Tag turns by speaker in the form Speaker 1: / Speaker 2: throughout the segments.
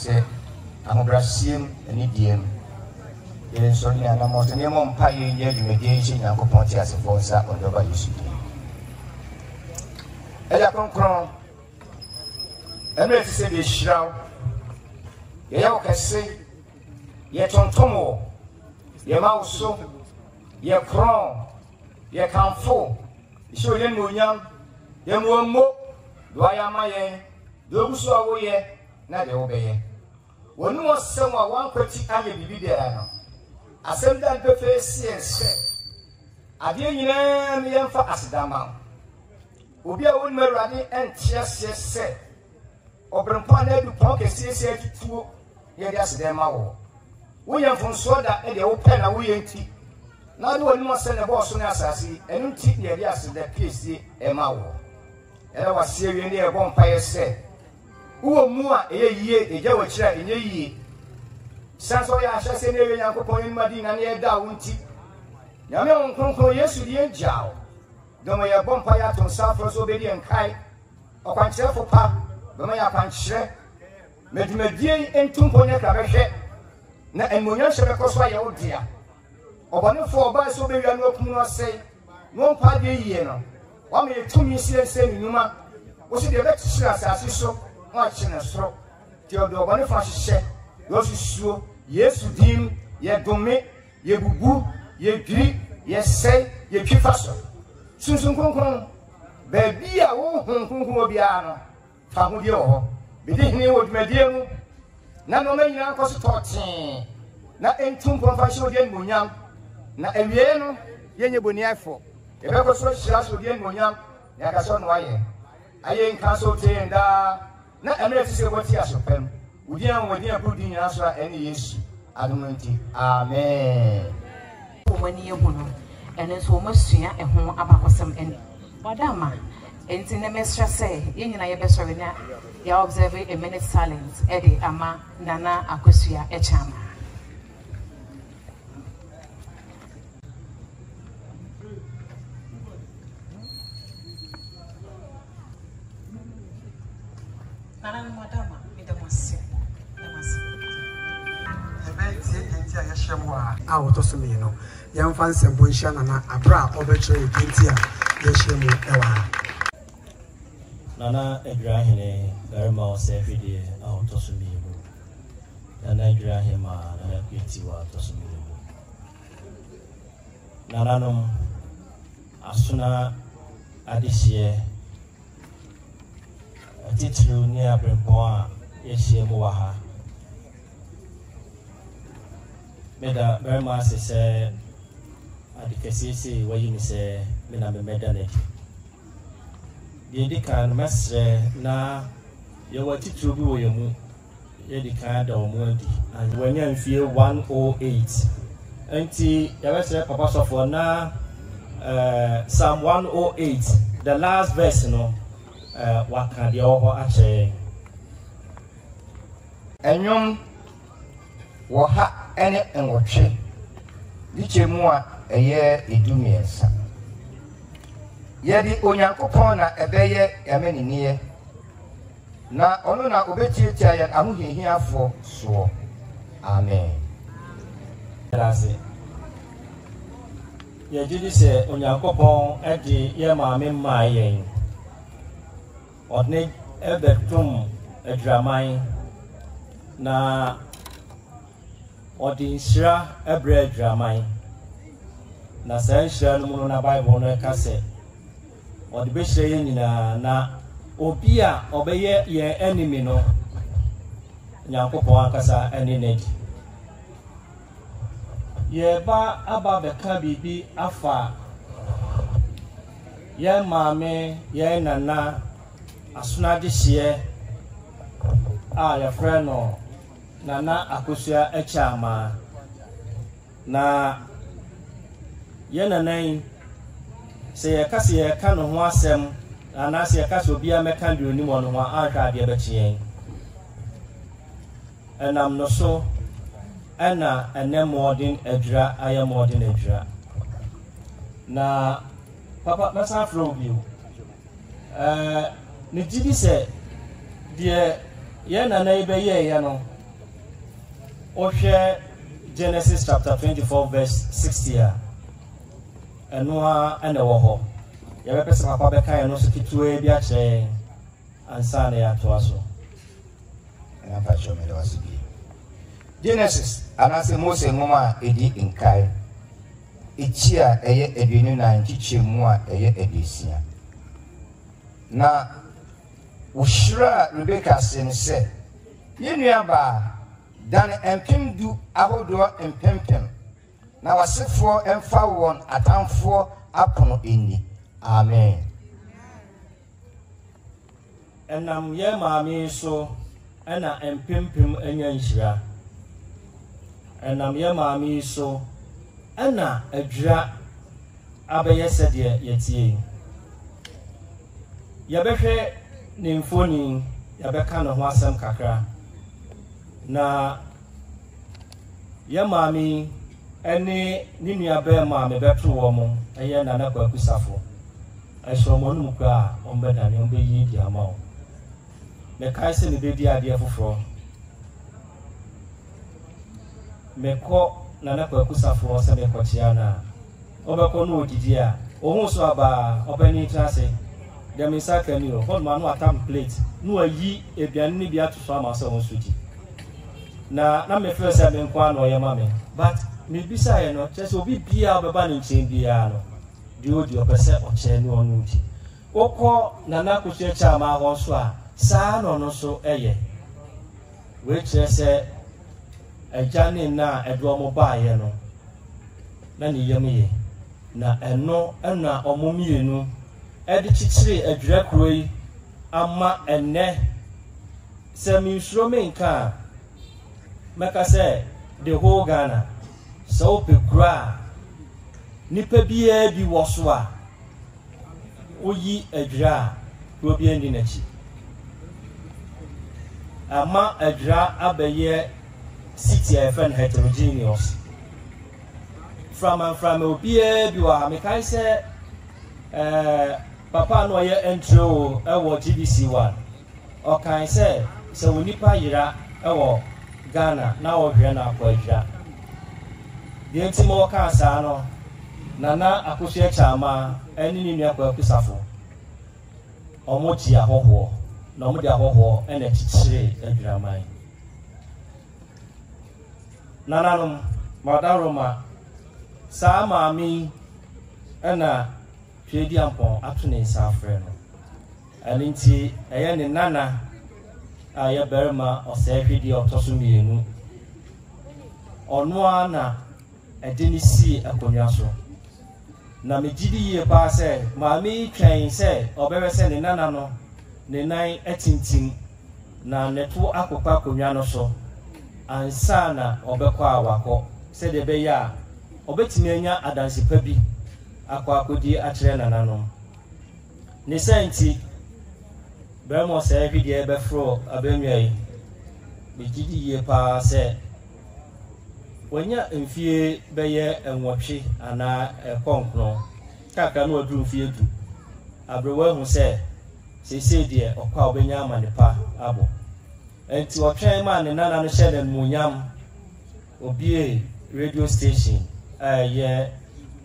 Speaker 1: sɛ ahobrɛaseɛ mu, anidie mu, yɛnsɔre nyina anammɔn so na yɛmmɔ mpaeɛ nyɛ dwumadie yi nhyɛ Nyankopɔn teasefoɔ nsa wɔ ne Dɔba Yesu din mu. Agya Kronkron, mmerɛ ɛte sɛ deɛ hyira wo, yɛyɛ wo kɛse, yɛtontom wo, yɛma wo so, yɛkorɔn, yɛkamfo wo, yɛhyɛ wo animuonyam, yɛma wo mmo, deɛ woayɛ ama yɛn, deɛ wogu so a woyɛ, na deɛ wobɛyɛ. Wɔne asɛm a wɔankwati anyɛ biribi biara no, asɛm da no pefee se yɛn sɛ, Adeɛ nyinaa mu yɛmfa aseda mma wo. Obi a ɔnnim Awurade nte aseɛ sɛ ɔberempɔn anaa adupɔn kɛseɛ sɛ atutuo na yɛde aseda ma wo. Wonyɛ mfomsoɔ da ne deɛ wopɛ na woyɛ nti, na wode w'anim asɛ na ɛbɔɔ so ne asase yi, ɛno nti na yɛde aseda piesie ma wo. Yɛda wo ase awie ne yɛbɔ mpaeɛ sɛ Wowɔ mu a, ɛyɛ yie, yɛgya w'akyiri a, ɛnyɛ yie. Esiane sɛ woyɛ ahyɛaseɛ ne awie Nyankopɔn, yɛn nim ade nyinaa na yɛda wo nti. Nyame Honhom Kronkron, Yesu de yɛn gyaa wo. Dom yɛbɔ mpaeɛ ato nsa afrɛ sɛ wobɛdi yɛn nkae. Ɔkwankyerɛfo pa, bɛma yɛn akwankyerɛ. Ma dwumadie yi ntu mpɔn nyɛ krabɛhwɛ, na animuonyamhyɛ bɛkɔ so ayɛ wo dea. Ɔbɔnefoɔ a ɔbae sɛ ɔbɛwia na wakum no asɛe na ɔmpa adeɛ yie no, Wama yɛn tumi sɛ yɛnsɛe ne nnwuma. Wose deɛ ɛbɛkyekyere asase so na wakyekyere no soro. Nti ɔde ɔbɔnefoɔ ahyehyɛ deɛ ɔsusuo. Yesu din mu, yɛdome, yɛbubu, yɛdwiri, yɛsɛe, yɛtwi fa so. Sunsum Kronkron, baabi a wo Honhom Kronkron wɔ biara no, Fa ahodie wɔ hɔ. Bedi hene wɔ dwumadie mu, na nnoɔma nyinaa nkɔ so tɔɔtee, na ɛntu mpɔn mfa nhyɛ wo din animuonyam, na awieeɛ no, yɛnyɛ boniayɛfoɔ. Yɛbɛkɔ so ahyira so wo din animuonyam, na yɛaka sɛ ɔnoa yɛn. Ayɛ nka sɛ wotie yɛn daa, na mmerɛ ɛte sɛ yɛbɔ ti aso pam. Wo din a wɔn din a ɛboro din nyinaa so a ɛne Yesu, adom no nti, amen.
Speaker 2: Wɔn ani ahu no, ɛno nso wɔasua ɛho abakɔsɛm ɛne. Ɔda ama. Enti nnɛ mɛsrɛ sɛ yɛn nyinaa yɛbɛsɔre na yɛ observe a minute silence ɛde ama Nana Akosua Acheamaa. Nananom Adama, meda mo ase. Meda mo ase.
Speaker 3: Yɛbɛtie deɛ nti a yɛahyia mu wɔ ha. A ɔtɔ so mmieno, yɛmfa nsɛmpɔ nhyia Nana aberɛ a ɔrebɛkyerɛ yɛn deɛ nti a yɛahyia mu wɔ ha.
Speaker 4: Nana Adwirahene barima ɔsɛehwedeɛ a ɔtɔ so mmienu, Nana Adwirahemaa Nana Kuatiwa a ɔtɔ so mmienu. Nananom, Asona adehyeɛ Atitiriw ne aberempɔn a yɛahyia mu wɔ ha. Meda barima ase sɛ ade kɛseɛ sei wayi me sɛ me na memmɛda no adi. Deɛ ɛdi kan no mɛsrɛ na yɛwɔ atitiriw bi wɔ yɛn mu Yɛadi kan ada wɔn adi. Wanya mfie 108. Nti yɛbɛsrɛ Papa Sɔfoɔ na uh, Psalm 108 the last verse no uh, waka deɛ ɛwɔ hɔ akyerɛ yɛn.
Speaker 1: Nnwom 108 ne kyɛ mu a ɛyɛ 13. Yɛde Onyankopɔn na ɛbɛyɛ yɛn amannineɛ. Na ɔno na ɔbɛtiatia yɛn ahohiahiafoɔ soɔ. Amen.
Speaker 4: Yɛda ase. Yɛgye di sɛ Onyankopɔn de yɛn maame maa yɛn. Ɔde ne bɛdom adwiraman na ɔde nhyira brɛ adwiraman. Na saa nhyira no mu no na Bible no ka sɛ Ɔde bɛhyira yɛn nyinaa, na obi a ɔbɛyɛ yɛn enemy no, Nyankopɔn ankasa ne no adi. Yɛreba aba bɛka biribi afa yɛn maame, yɛn nana, asonadehyeɛ a yɛfrɛ no Nana Akosua Akyaamaa. Na yɛn nana yi, sɛ yɛka sɛ yɛreka ne ho asɛm anaasɛ yɛka sɛ obiara mmɛka deɛ onim wɔ ne ho a, anhwɛ adeɛ bɛkye yɛn. Ɛnam no so ɛna ɛnɛ mmɔden adwira ayɛ mmɔden adwira. Na papa mɛsan afrɛ wo bio. Ɛɛ megye di sɛ deɛ yɛn nana yi bɛyɛeɛ no, wohwɛ Genesis chapter 24 verse 60 a, ɛno ara na ɛwɔ hɔ. Yɛbɛpɛ sɛ papa bɛka yɛn no nso ketewaa bi akyerɛ yɛn ansa na yɛatoa so.
Speaker 1: Ɛna mpakyɛw meda wo ase bio. Genesis anaasɛ Mose nwoma a edi nkae, eti a ɛyɛ 24 nkyekyɛmu a ɛyɛ 60. Na wohyiraa Rebeka see no sɛ, Yɛn nuabaa, dane mpem du ahodoɔ mpempem, na w'asefoɔ mfa wɔn atamfoɔ apono nni. Amen.
Speaker 4: Ɛnam yɛn maame yi so na mpempem anya nhyira. Ɛnam yɛn maame yi so na adwira abɛyɛ sɛdeɛ yɛteɛ yi. Yɛbɛhwɛ ne mfoni, yɛbɛka ne ho asɛm kakra. Na yɛn maame yi ne ne nua bɛrima a mebɛto wɔn yɛ Nana Kwaku Safo. Ɛhyɛ wɔn anom koraa a, wɔbɛdane, wɔbɛyi de ama wo. Mekae sɛ mebɛdi adeɛ foforɔ. Mekɔ Nana Kwaku Safoɔ sɛ mekɔkyea no a, wobɛkɔ no ɔdidi a, ɔhu so abaa, ɔpanin tena ase. Deɛ me nsa aka ni o, hɔ nom ano atam plate na wayi aduane no bi ato so ama sɛ wo nso di. Na na me feel sɛ me nko ara na ɔyɛ ma me. But mebisaeɛ no, kyerɛ sɛ obi biara a ɔbɛba ne nkyɛn biara no, Deɛ ɔdi, ɔpɛ sɛ ɔkyɛ ne ɔno di. Wokɔ Nana Akosua Kyamaa hɔ nso a, saa ara na ɔno nso yɛ. Wei kyerɛ sɛ agya ne nna a ɛde wɔn baeɛ no, na ne yam ye. Na ɛno na wɔn mmienu de kyekyeree Adwira kuro yi ama ɛnnɛ. Sɛ mensuro menka a, mɛka sɛ the whole Ghana. Sɛ wopɛ kuro a nipa biara bi wɔ so a, woyi adwira a, kuro biara nni n'akyi. Ama adwira abɛyɛ city a yɛfrɛ no heterogeneous. Framamframa obiara bi wɔ ha. Mekae sɛ ɛɛ papa no ɔyɛ ntreo wɔ GBC 1. Ɔkae sɛ, sɛ onipa yera wɔ Ghana na wɔhwehwɛ no akɔ adwira. Deɛ nti ma ɔkaa saa no, Nana Akosua Kyaama ne ne nua Kwaku Safo, wɔgye ahɔhoɔ, na wɔde ahɔhoɔ na ɛkyekyeree Adwiraman. Nananom, Madaroma, saa maame yi na Tweaduampɔn ato ne nsa afrɛ no. Ɛno nti, ɛyɛ ne nana a ɔyɛ barima ɔsɛehwedeɛ a ɔtɔ so mmienu. Ɔno ara na ɛde no sii akonnwa so. Na megye di yie paa sɛ maame yi twɛn sɛ ɔbɛhwɛ sɛ ne nana no ne nan atintim na ne to akokɔ akonnwa no so ansa na ɔbɛkɔ a wakɔ sɛdeɛ ɛbɛyɛ a ɔbɛtumi anya adanse pa bi akɔ akɔdi akyerɛ nananom. Ne saa nti, barima ɔsɛe hwedeɛ bɛforo abannwa yi. Megye di yie paa sɛ wanya mfie bɛyɛ nwɔtwe anaa ɛkɔ nkron. Kakra na waduru mfie du. Aberewa ahu sɛ seesei deɛ ɔkɔ a ɔbɛnya amane pa abɔ. Enti ɔtwɛn maa ne nana no hyɛɛ no animuonyam. Obiee radio station a ɛyɛ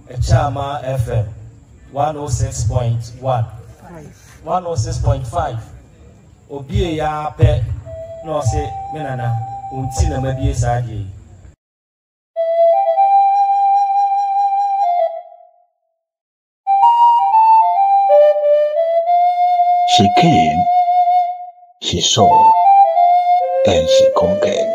Speaker 4: Akyama FM 106.1, 106.5. Obiee ara pɛ na ɔse me nana, wo nti na mabie saa adeɛ yi.
Speaker 5: She came, she saw, and she conquered.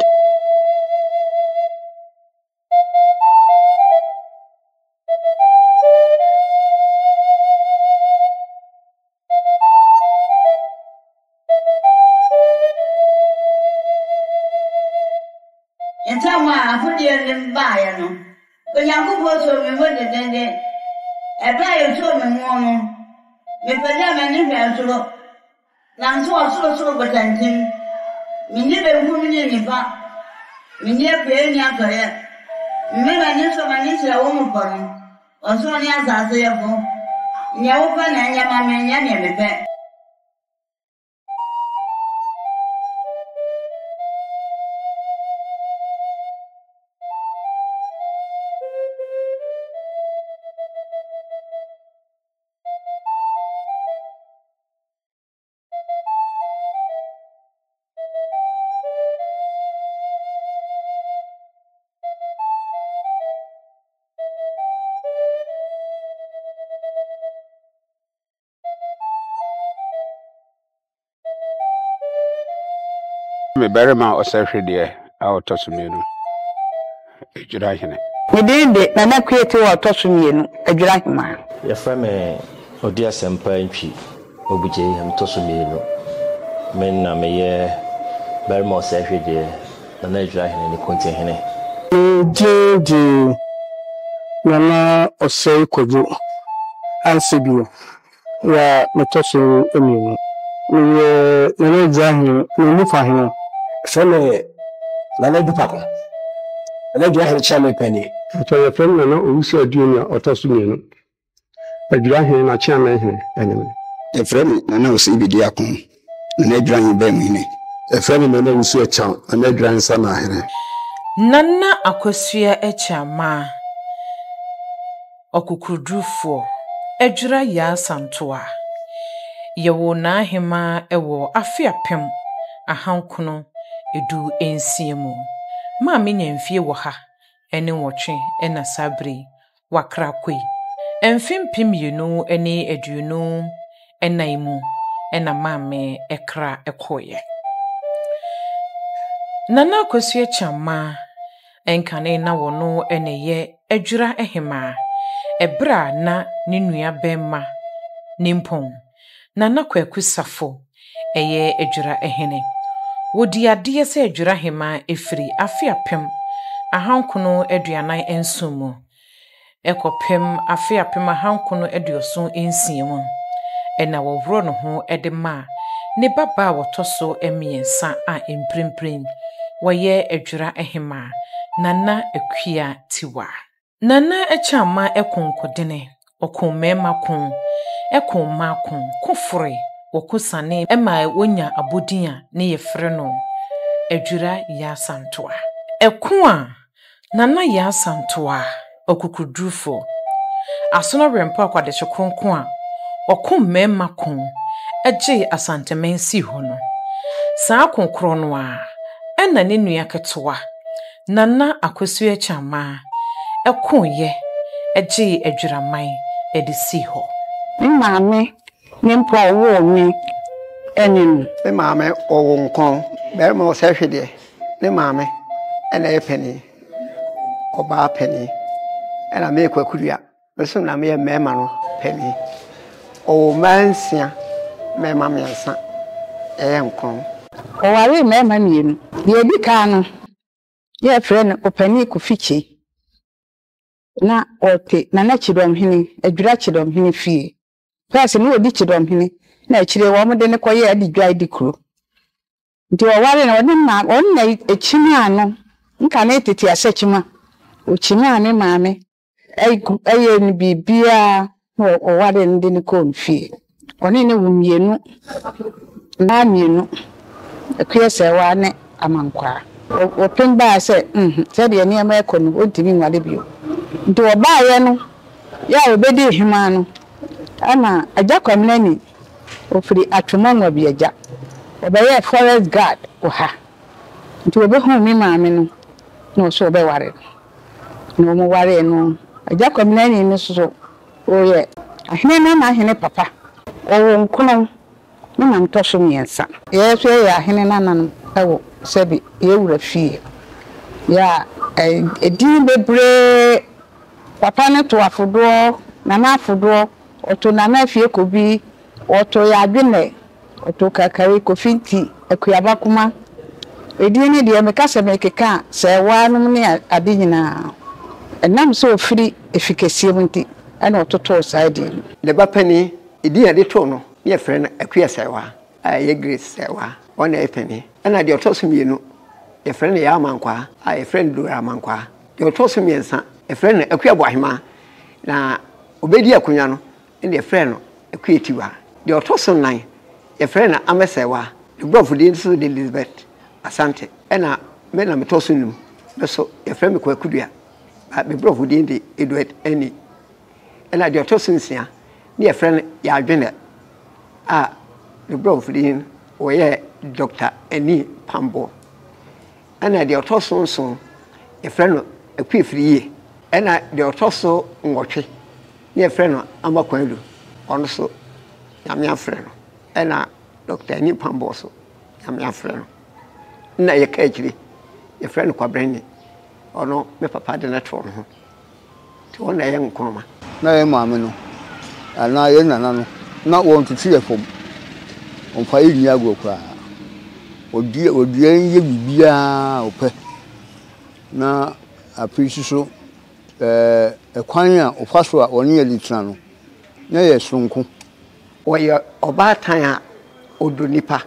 Speaker 6: Ntam a akodie no baeɛ no, Onyankopɔn soo me mu dendeenden. Ɛberɛ a yɛsoo me mu no, mepagyaa m'ani hwɛɛ soro, nanso ɔsorosoro botantim. Menni benkum ne nifa, menni apueeɛ nni atɔeɛ. Mema m'ani so m'ani kyerɛ wo mmepɔ no, ɔsoro ne asase yɛfo. Nea wopɛ na ɛnyɛ ma me, nyɛ nea mepɛ.
Speaker 7: Me barima Ɔsɛhwedeɛ a ɔtɔ so mmienu, Adwira hene.
Speaker 8: Me din de Nana Kuete a ɔtɔ so mmienu, Adwira Hemaa.
Speaker 9: Yɛfrɛ me Odiasɛmpa Antwi Obugyei, metɔ so mmienu. Me na meyɛ barima Ɔsɛhwedeɛ, Nana Adwira Hene ne Kontihene.
Speaker 10: Me din de Nana Ɔsɛe Kwadwo Ansebio. Yɛ a metɔ so mmienu. Meyɛ Nana Adwira Hene, Nyamufa Hene.
Speaker 11: Frɛ me Nana Adu Pako, Nana Adwira Hene Kyeame Panin.
Speaker 10: Mpakyɛw yɛfrɛ me Nana Owusu Aduonua ɔtɔ so mmienu, Adwira Hene na Kyeame Hene ne me.
Speaker 12: Yɛfrɛ me Nana Osei Bediako, Nana Adwira Hene Baamu Hene.
Speaker 10: Yɛfrɛ me Nana Owusu Akyang, Nana Adwira Hene Sanaa Hene.
Speaker 2: Nana Akosua Akyang Ɔkokoɔdurufoɔ, Adwira Yaa Asantewaa. Yɛwoo N'ahemaa wɔ afe 1916 mu. Maame nya mfie 108 na saa berɛ yi wakra kɔ yi. Mfe 2024 mu na maame kra kɔeɛ. Nana Akosua Kyamah Ɛnkane na wɔno na ɛyɛ Adwira hemaa, ɛberɛ a na ne nua bɛɛma Nimpɔn, Nana Kwaku Safo yɛ Adwira hene. Wɔdii adeɛ sɛ Adwira hemaa firi afe 1947 mu. Kɔpem afe 1976 mu na wɔworɔɔ ne ho de maa ne babaa a ɔtɔ so mmiɛnsa a mprempren ɔyɛ Adwira Hemaa, Nana Akua Tiwa. Nana Akyamma ko nkodene, ɔko mmarima ko, ko mmaa ko, ko foroe, wɔko siane ma wɔnya abodin a ne yɛfrɛ no Adwira Yaa Asantewaa. Ɛko a Nana Yaa Asantewaa, ɔkokodurufo, Asono Werɛmpo Akwadekye Kronkron a ɔko mmarima ko gyee Asanteman sii hɔ no, saa ko korɔ no ara na ne nua ketewa Nana Akosua Acheamaa koeɛ gyee Adwiraman de sii hɔ.
Speaker 8: Me maame ne mpo a ɔwoo me ne no.
Speaker 13: Me maame ɔwoo nkron, barima ɔsɛhwedeɛ, ne maame na ɛyɛ panin, ɔbaa panin, ɛna me Kwaku Dua, me nso na meyɛ mmarima no panin. Ɔwoo mmaa nsia, mmarima mmiɛnsa, yɛyɛ nkron.
Speaker 8: Ɔwaree mmarima mmienu. Deɛ ɛdi kan no, na yɛfrɛ no Ɔpanin Kofi Kyei. Na ɔte Nana Kyidɔmhene, Adwira Kyidɔmhene fie. First no ɔdi Kyidɔmhene na akyire wɔn de no kɔyɛɛ Adidwae di kuro. Nti ɔwaree no ɔne maame ɔno na ɛkyimaa no nkane tete asakyima ɔkyimaa me maame ɛyɛɛ no biribiara na ɔwaree no de no kɔɔ ne fie. Ɔne no wo mmienu, mmaa mmienu, Akua Sɛɛwaa ne Amankwaa. Wɔpem baa sɛ nhmm sɛdeɛ nneɛma rekɔ no ɔntumi nware bio. Nti wɔbaeɛ no yɛ a wɔbɛdii hemaa no ɛna Agya Kwamina ni, ɔfiri Atwoma Nwabiagya, ɔbɛyɛɛ forest guard wɔ ha. Nti wɔbɛhuu me maame no na ɔse ɔbɛware no. Na wɔwaree no. Agya Kwamina ni no nso Ɔyɛ ahene nana hene papa. Ɔwɔ nkono ne na ntɔ so mmiɛnsa. Yɛn nso yɛyɛ ahene nananom wɔ sɛbe yɛn wura fie. Yɛ a edin bebree, papa no to afodoɔ, nana afodoɔ, ɔto nana afie kobi, ɔto yɛ adwenɛ, Ɔtoo Kakari, Kofi Nti, Akuaba Kuma. Edin no deɛ meka sɛ merekeka a, sɛɛwaa nom ne ade nyinaa. Ɛnam sɛ ɔfiri efi kɛseɛ mu nti na ɔtotoo saa edin no.
Speaker 13: Ne ba panin, edin a yɛde too no ne yɛfrɛ no Akua Sɛɛwaa a ɛyɛ Grace Sɛɛwaa, ɔno na ɛyɛ panin. Ɛna deɛ ɔtɔ so mmienu, yɛfrɛ no Yaa Amankwaa a yɛfrɛ no Dora Amankwaa. Deɛ ɔtɔ so mmiɛnsa, yɛfrɛ no Akua Boahemaa, na ɔbɛdi akonnwa no Ɛnna yɛfrɛɛ no Akuatiwa. Deɛ ɔtɔ so nnan, yɛfrɛɛ no Amɛsɛwa. Ne borɔfo din nso de Elizabeth Asante. Ɛnna me na metɔ so nnum. Me nso, yɛfrɛ me Kwaku Dua. Ba me borɔfo din de Edward Annie. Ɛnna deɛ ɔtɔ so nsia, ne yɛfrɛ no Yadwenɛ a ne borɔfo din wɔyɛɛ Dɔkta Annie Pamboɔ. Ɛnna deɛ ɔtɔ so nson, yɛfrɛ no Akuafiriyie. Ɛnna deɛ ɔtɔ so nwɔtwe, ne yɛfrɛ no Ama Kwadu, ɔno nso Nyame afrɛ no. Ɛna Dɔkta Ani Pambɔ nso Nyame afrɛ no. na yɛka akyire, yɛfrɛ no Kwabrɛni. Ɔno me papa de no too ne ho. Nti wɔn na ɛyɛ nkroma.
Speaker 12: Na yɛn maame no anaa yɛn nana no, na wɔntoto yɛn fam. Wɔmfa yɛn nni agorɔ koraa. Wɔde wɔde yɛn yɛ biribiara a wɔpɛ. Na afei nso so, ɛɛ ɛkwan a wɔfa so a wɔne yɛn de tena no, na ɛyɛ soronko.
Speaker 13: Ɔyɛ ɔbaatan a ɔdɔ nnipa,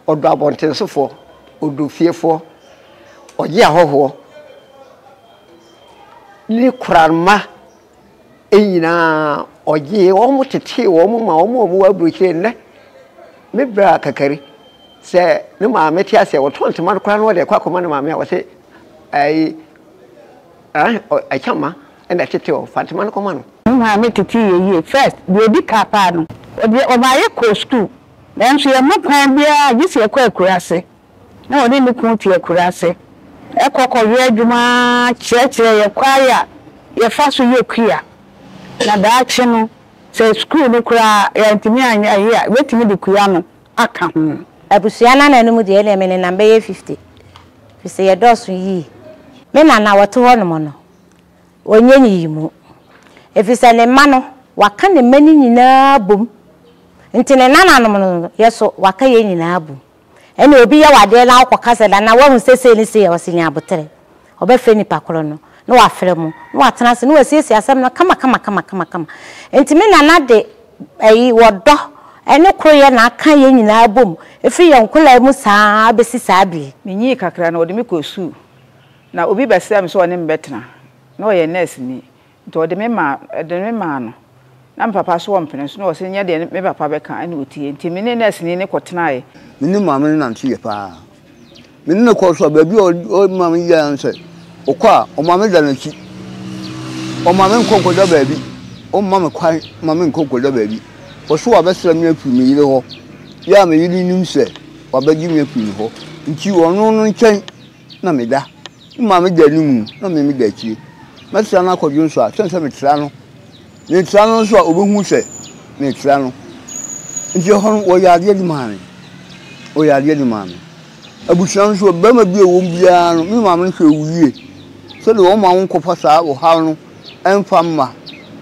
Speaker 13: ɔdɔ abɔntensofoɔ, ɔdɔ fiefoɔ, ɔgye ahɔhoɔ ne kora mma nyinaa. Ɔgyee wɔn tetee wɔn ma wɔn a wɔwɔ aburokyire nnɛ. Me bra kakari, sɛ ne maame te ase a, ɔtɔn ntoma no koraa na ɔde kɔ akɔma ne maame a, ɔse ɛyi ɛkyɛma na ɛtete hɔ, fa ntoma no kɔma no.
Speaker 8: Me maame tetee yɛn yie. First, deɛ ɛdi ka paa no, ɔde ɔmaa yɛkɔɔ sukuu. Nanso yɛmma kwan biara gye sɛ yɛkɔ akuraase. Na ɔne ne kunu te akuraase kɔ kɔyɛ adwuma ara kyerɛkyerɛ yɛn kwan a yɛfa so yɛ kua. Na daakye no, sɛ sukuu no koraa yɛantumi anyɛ ayi a, yɛbɛtumi de kua no aka ho.
Speaker 14: Abusua no anan no mu deɛ, ɛnneɛ menenam bɛyɛ 50, ɛfiri sɛ yɛdɔɔso yie. Me nana a ɔte hɔnom no, Ɔnyɛ nyiyimu, efisɛ ne mma no, waka ne mma no nyinaa abom. Nti ne nananom no yɛ so, waka yɛn nyinaa abom. Ɛnna obi yɛ wo adeɛ na wokɔka sɛ, Nana, woahu sɛ sei ne sei a, ɔse nya aboterɛ. Ɔbɛfrɛ nipa korɔ no, na wafrɛ mo, na watena ase, na wasiesie asɛm no kama kama kama kama kama. Nti me nana de ɛyi, ɔdɔ ne koroyɛ na aka yɛn nyinaa abom, ɛfiri yɛn nkwadaa mu saa ara bɛsi saa bere yi.
Speaker 15: Menyii kakra no, wɔde me kɔɔ sukuu. Na obi bɛsrɛɛ me sɛ ɔne me bɛtena. Na ɔyɛ nɛɛseni, nti ɔde me maa ɔde me maa no. Na me papa nso ɔmpene so, na ɔse nyɛ deɛ me papa bɛka na ɔtie. Nti me ne nɛɛseni no kɔtenaeɛ.
Speaker 12: Me ne maame no nante yɛ paa. Me ne no kɔɔ so a, baabi a ɔma me yɛ ara ne sɛ, ɔkɔ a, ɔma me da n'akyi. Ɔma me nkɔ nkɔda baabi. Ɔmma me kwan ma me nkɔ nkɔda baabi. Ɔso wabɛsra me afiri me yere hɔ. Yɛ a me yere nim sɛ wabɛgye me afiri ne hɔ. Nti ɔno no nkyɛn na meda. Me maame da anim na me meda akyire. Mɛtra no akɔdwo nso a, sɛne sɛ metra no. Metra no nso a, ɔbɛhu sɛ metra no. Nti ɛhɔ no, wɔyɛ adeɛ de maa me. Wɔyɛ adeɛ de maa me. Abusua no nso, barima bi a ɛwɔ mu biara no, me maame no hwɛ wo yie. Sɛdeɛ wɔmma wo nkɔfa saa ɔhaw no mfa mma,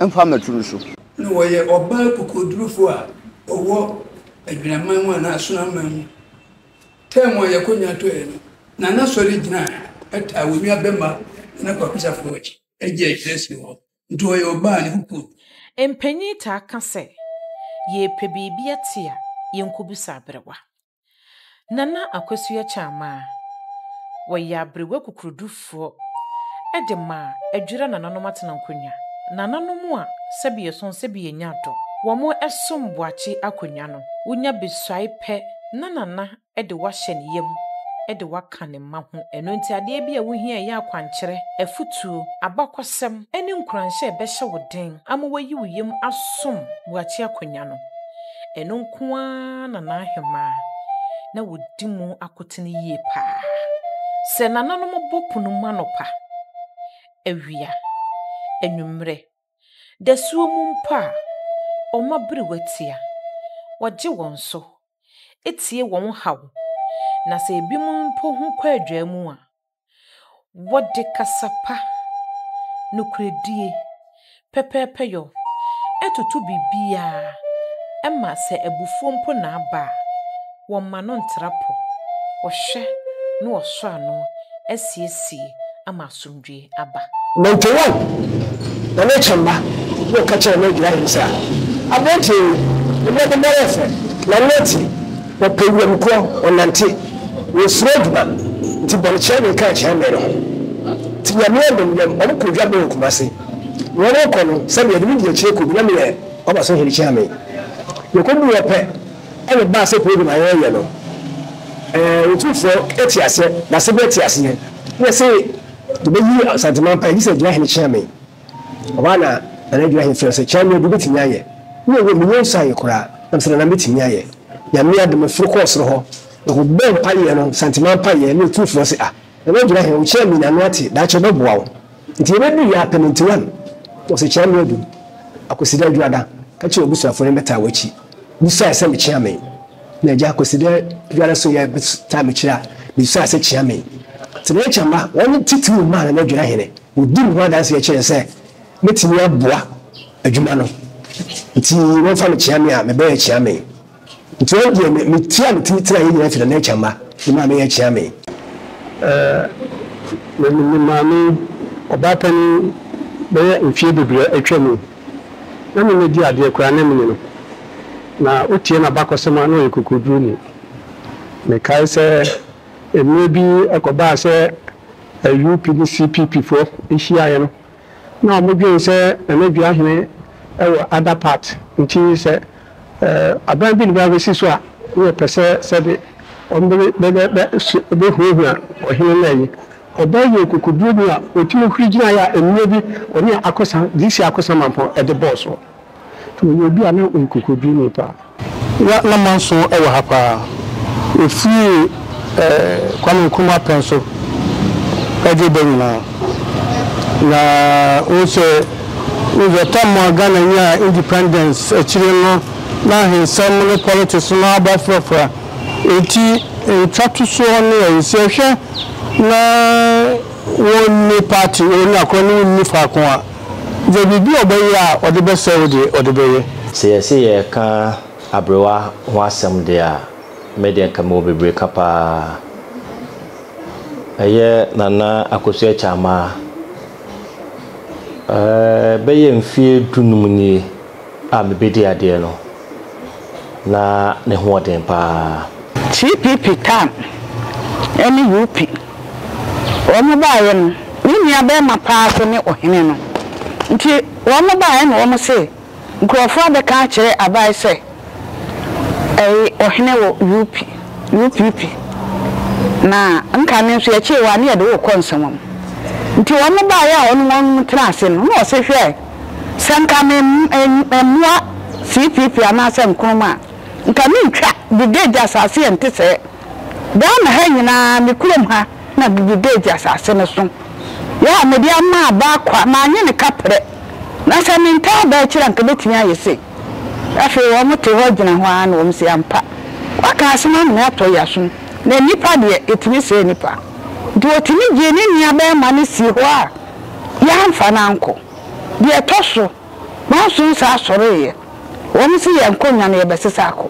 Speaker 12: mfa mmɛto no so.
Speaker 16: Na ɔyɛ ɔbaa kokodurufo a ɔwɔ Adwiraman mu anaa Asonaman mu. Term a yɛkɔnya tɔeɛ no, Nana sɔre gyinae taa wɔn nua bɛma Nana Kwaku Safo akyi gyee akyire sii hɔ. Nti ɔyɛ ɔbaa a ne ho pu.
Speaker 2: Mpanyin taa ka sɛ, Yɛrepɛ biribi ate a, yɛnkɔbisa aberewa. Nana Akosua Kyamaa, wɔyɛ aberewa kukurudufoɔ de ma Adwira nananom atena nkonnwa. Nananom a sɛbi yɛsɔn sɛbi yɛnya dɔ, wɔsom Boakye akonnwa no, wonya besuae pɛ na Nana de wo ahyɛ ne yam de wo aka ne mma ho. Ɛno nti adeɛ bi a wohia a ɛyɛ akwankyerɛ, afutuo, abakɔsɛm ne nkuranhyɛ a ɛbɛhyɛ wo den ama woayi wo yam asom Boakye Akonya no, ɛno nko ara na n'ahemaa na wɔdi mu akotene yie pa ara. Sɛ nananom bɔ pono mu anɔpa, awia, anwummerɛ, dasuo mu mpo a, wɔma berewa tia, wɔgye wɔn so, tie wɔn haw, na sɛ ebinom mpo ho kɔ adwaa mu a, wɔde kasa pa, nokorɛdie, pɛpɛɛpɛyɔ toto biribiara ma sɛ abufuo mpo na aba a, wɔmma no ntra po, wɔhwɛ na wɔsɔ ano asiesie ama asomdwoe aba.
Speaker 11: Mentewan na ne kyɛ mma na ɔka kyerɛɛ n'adwira hene sɛ, Aberanteɛ yi, ne mmɔdemmɔ yɛ fɛ, na n'ano te, ɔpɛ wuram korɔ, ɔnante, ɔnsuro adwuma, nti bɔ no kyerɛ me ka kyerɛ me no ho. Nti Nyame adom yɛn wɔn kɔɔ dwabɔ wɔ Kumasi. Na wɔn rekɔ no, sɛdeɛ yɛde me di akyire kɔ bi, na meyɛ Ɔbaso hene kyeame. Yɛkɔduu hɔ pɛ, ɛna ɛbaa sɛ program a yɛreyɛ no, ɛɛ Otumfoɔ te aseɛ, n'asebrɛ te aseɛ, na yɛse yɛbɛyi Asanteman mpaeɛ gye sɛ Agyinahene kyea me. Ɛhɔ ara na Nana Agyinahene frɛɛ sɛ, Kyea me adu, wobɛtumi ayɛ? Na ɛwom, menyɛ nsuaeɛ koraa, na mesɛ Nana mɛtumi ayɛ. Nyame adom, meforo kɔɔ soro hɔ, mekɔbɔɔ mpaeɛ no, Asanteman mpaeɛ, na Otumfoɔ se, ah, Nana Agyinahene, wo kyea me n'ano ate, daakye ɔbɛboa wo. Nti yɛbɛduu yɛ apɛ no nti one, ɔse kyea me adu, Akwasida Adwuada, ka kyerɛ w'abusuafoɔ no mmɛtaa w'akyi. Bisae sɛ mekyea me. Na agya Kwasi dɛ biara so yɛ taa mekyerɛ a, Mesuaa sɛ Kyeame. Nti Nana Kyamba, wɔn ne titiriw maa Nana Adwira Hene. Wɔdii me ho adanseɛ kyerɛɛ sɛ mɛtumi aboa adwuma no. Nti wɔmfa me Kyeame a, mebɛyɛ Kyeame. Nti ɔno deɛ me me ti a metumi tenaeɛ nyinaa firi Nana Akyamba ne maame yɛ Kyeame.
Speaker 10: Eh, me me maame, ɔbaa panin bɛyɛ mfeɛ bebree a atwa mu. Na me mɛdi adeɛ koraa na menni no. Na wotie n'abakɔsɛm a na ɔyɛ kokoduruni. Mekae sɛ mmerɛ bi ɛkɔbaa sɛ UP ne CPP foɔ hyiaeɛ no, na wɔdwen sɛ Nana Duahene wɔ other part nti sɛ aban bi ne ba bɛsi so a na wɔpɛ sɛ sɛbe wɔbɛhuahua ɔhene no ayi. Ɔbaa yi yɛ okokoduroni a ɔtumi huri gyinaeɛ a mmerɛ bi ɔne Akosa, DC Akosa Mampong de bɔɔ soɔ. Nti ɔyɛ obi a na ɔyɛ kokoduroni paa. Na na manso wɔ ha paa. Ɛfiri Kwame Nkrumah pɛn so de reba nyinaa. Na wohu sɛ, wohu sɛ tam a Ghana nyaa independence akyire no, na ahensɛm ne politics no aba frafra. Enti ntwatosoɔ ne ayi, sɛ yɛhwɛ na wɔnni party, wɔnni akorɔ ne wɔnni faako a, Dza biribi a ɔbɛyɛ a ɔdze bɛsɛɛ wo deɛ, ɔdze bɛyɛ.
Speaker 9: Sɛ yɛse yɛreka aberewa ho asɛm deɛ a, me deɛ nka mewɔ bebree ka paa. Ɛyɛ Nana Akosua Kyamaa. Ɛɛ bɛyɛ mfeɛ dunum nie a mebɛdi adeɛ no, na ne ho ɔden paa.
Speaker 8: CPP tam ne UP wɔn baeɛ no, me nua barima paa nso ne ɔhene no. Nti wɔn baeɛ na wɔn se nkurɔfoɔ abɛka akyerɛ Abae sɛ ɛyi ɔhene wɔ UP, UPP, na nka me nso yɛkyee wo a ne yɛde wo rekɔ nsɛmam. Nti wɔn baeɛ a ɔne wɔn tena ase no, na ɔse hwɛ, sɛ nka me mmoa CPP anaasɛ Nkrumah a, Nka mentwa Brigade asase a ɛnte sɛɛ. Ghana ha nyinaa, me kurom ha na Brigade asase no so. Yɛ a mede ama aba kwa, mannye no kaprɛ. Na sɛ mentaa aba akyiri a, anka ɛbɛtumi ayɛ sei. Afei wɔte hɔ gyina hɔ ara na wɔse, Ampa, woaka asɛm ama atɔ yɛn asom, na nnipa deɛ, yɛtumi sɛe nnipa. Nti wɔtumi gyee ne nuabarima no sii hɔ a yɛamfa no ankɔ. Deɛ ɛtɔ so. Manso saa sɔreeɛ. Wɔn se yɛn nkonwa no yɛbɛsesa akɔ.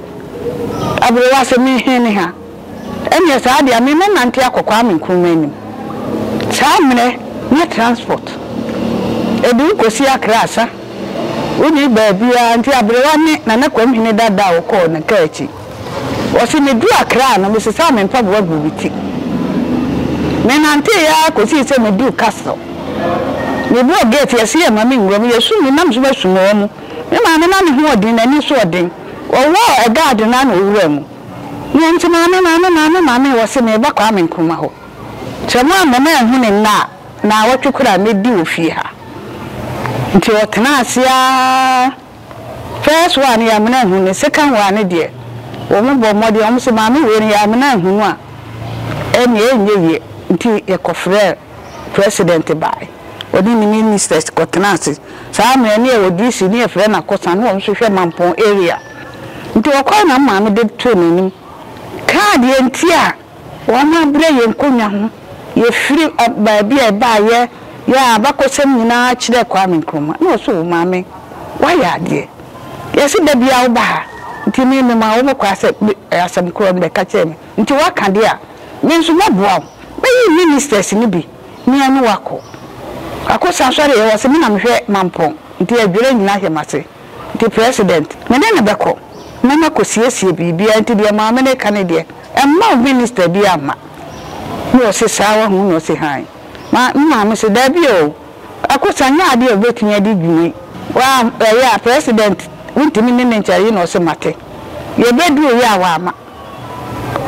Speaker 8: Aberewa se me he ne ha? Ɛneɛ saa deɛ me mɛnante akɔ Kwame Nkrumah anim. Saa mmerɛ na transport ɛde wo kɔsi Accra asa. Wonni baabiara nti aberewa ne Nana Kwamhene dada a ɔkɔɔ ne kaa akyi. Ɔse meduu Accra no mesesaa me mpaboa guu me ti. Menanteeɛ ara kɔsii sɛ meduu Castle. Mebɔɔ gate yɛse yɛmma me nwura mu, yɛsum me nam so masum wɔn. Me maame na ne ho ɔden, n'ani nso ɔden. Ɔwɔɔ guard no ara na ɔwuraa mu. Na ɔnte maame, maame, maame, maame, ɔse mereba Kwame Nkrumah hɔ. Sɛ moamma manhu no nnɛ a, naawɔtwe koraa mɛdi wɔ fie ha. Nti ɔtenaa ase ara. First one no yɛamena anhu no, second one no deɛ wɔn bɔɔ mmɔden, wɔn se maame wei no yɛamena anhu no a ɛnneɛ ɛnyɛ yie, nti yɛkɔfrɛɛ president baeɛ, ɔne ne ministers kɔtenaa ase. Saa mmerɛ no yɛwɔ DC ne yɛfrɛ no Akosa, na wɔn nso hwɛ Mampong area. Nti wɔkɔe na maame de too n'anim kaa deɛ nti a Wɔabrɛ yɛn nkonnwa ho, yɛfiri baabi a ɛbaeɛ, yɛn abakɔsɛm nyinaa kyerɛ Kwame Nkrumah. Na ɔse o maame, woayɛ adeɛ. Yɛse da biara woba ha, nti me mema wo kwan sɛ asɛm korɔ no bɛka kyerɛ me. Nti woaka deɛ a, me nso mɛboa wo. Mɛyi ministers no bi ne ɛne wo akɔ. Akosa sɔreeɛ, ɔse me na mehwɛ Mampong, nti Adwira nyinaa hyɛ m'ase. Nti president, me ne no bɛkɔ na makɔ siesie biribiara nti deɛ maame no reka no deɛ mma wo minister biara mma. Na ɔse saa wahu na ɔse hann. Ma me maame se daabi oo Akosa nyɛ adeɛ a wobɛtumi adi dwuma yi. Wa ɛyɛ a president wontumi ne no nkyɛre yi na ɔse mate. Yɛbɛduru yɛ a wamma.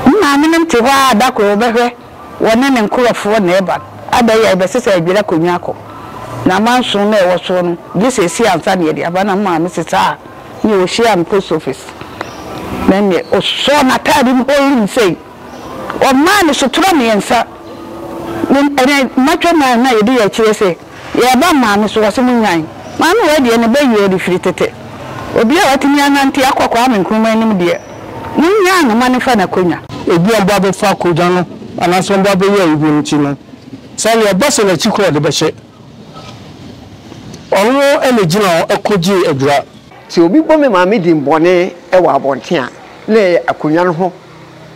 Speaker 8: Me maame nom te hɔ ara da koro wɔbɛhwɛ wɔne ne nkorɔfoɔ na ɛreba no, adɛn yɛ yɛbɛsesa adwira akonnwa akɔ na amanson no a ɛwɔ soɔ no gye sɛ ɛsi ansa na yɛde aba na me maame sesaa ne ɔhyiaa me post office na ɛnneɛ ɔsɔɔ n'ataade mu hɔlim sei ɔmaa no sotorɔ mmiɛnsa ne ɛnɛ mmatwa man na yɛde yɛ akyire sɛ Yɛreba maame so, ɔse monyan. Maame wei deɛ ne ba yie ɔde firi tete. Obi a watumi anante akɔ Kwame Nkrumah anim deɛ, monnyaa no ma no mfa n'akonwa.
Speaker 10: Ebi a ɔba abɛfa akonnwa no. anaasɛ ɔba abɛyɛ ayi bio nti no, sɛ nea ɛba sɛ n'akyi koraa ɔde bɛhyɛ. Ɔno na ɛgyina hɔ kɔgyee adwira.
Speaker 13: Sɛ obi bɔ me maame din bɔne wɔ abɔnten a, na ɛyɛ akonnwa no ho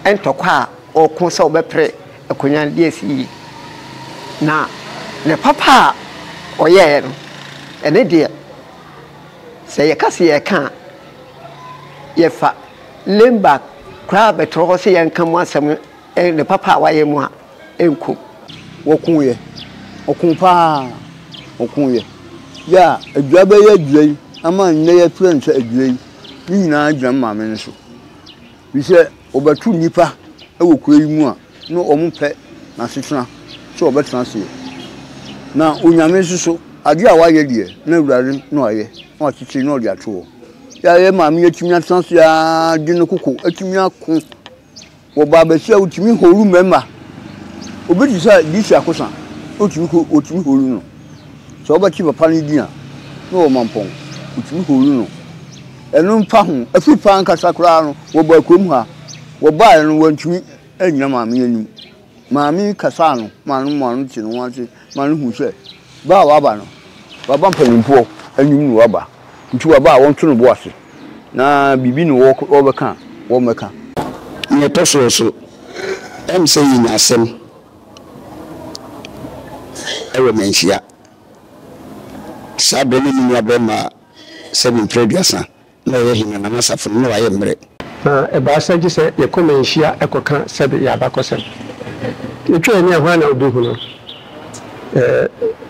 Speaker 13: ntɔkwa a ɔreko sɛ ɔbɛpere akonnwa no de asi yie. Na ne papa a ɔyɛeɛ no, ɛno deɛ, sɛ yɛka sɛ yɛreka a, yɛfa Lembak koraa bɛtrɛ hɔ sɛ yɛnka mu asɛm ne papa a wayɛ mu a, ɛnkɔ mu.
Speaker 12: Wɔkoeɛ, ɔkoo pa ara, ɔkoeɛ. Yɛ a adua bɛyɛ adua yi ama nnɛ yɛfrɛ no sɛ adua yi, ne nyinaa gyina me maame no so. Firi sɛ wɔbɛto nnipa wɔ kuro yi mu a, na wɔmpɛ n'asetena sɛ wɔbɛtena aseɛ. Na Onyame nso so, adeɛ a wayɛ deɛ, na Awurade na wayɛ, na wakyekyere na ɔde ato hɔ. Yɛ a yɛ maame yi atumi atena ase ara de ne koko atumi ako Wɔ baabasia a wotumi horu mmarima. Obi te sɛ DC Akosa, wotumi ko wotumi horu no. Sɛ wobɛte papa no din a, na ɔwɔ Mampɔn, wotumi horu no. Ɛno mfa ho, afiri paa ankasa koraa no, wɔbaa kurom ha. Wɔbaeɛ no, wɔantumi annyina maame anim. Maame yi kasaa no maa no maa no tee ne ho ase maa no huu sɛ ba a waba no, waba mpanimfoɔ anim na waba. Nti waba a wɔnto no bo ase na biribi na wɔbɛka a, wɔmmɛka.
Speaker 5: Nea ɛtɔ so nso, ɛm sɛ yenya asɛm wɔ Manhyia. Saa bere no me nuabarima sɛbe mfeɛ 30 na ɔyɛ hene na n'asafo no na wayɛ mmerɛ.
Speaker 11: Na ɛbaa sɛ gye sɛ yɛkɔ manhyia kɔka sɛbe yɛn abakɔsɛm. Yɛtwa yɛn ani a hwan na obehu no?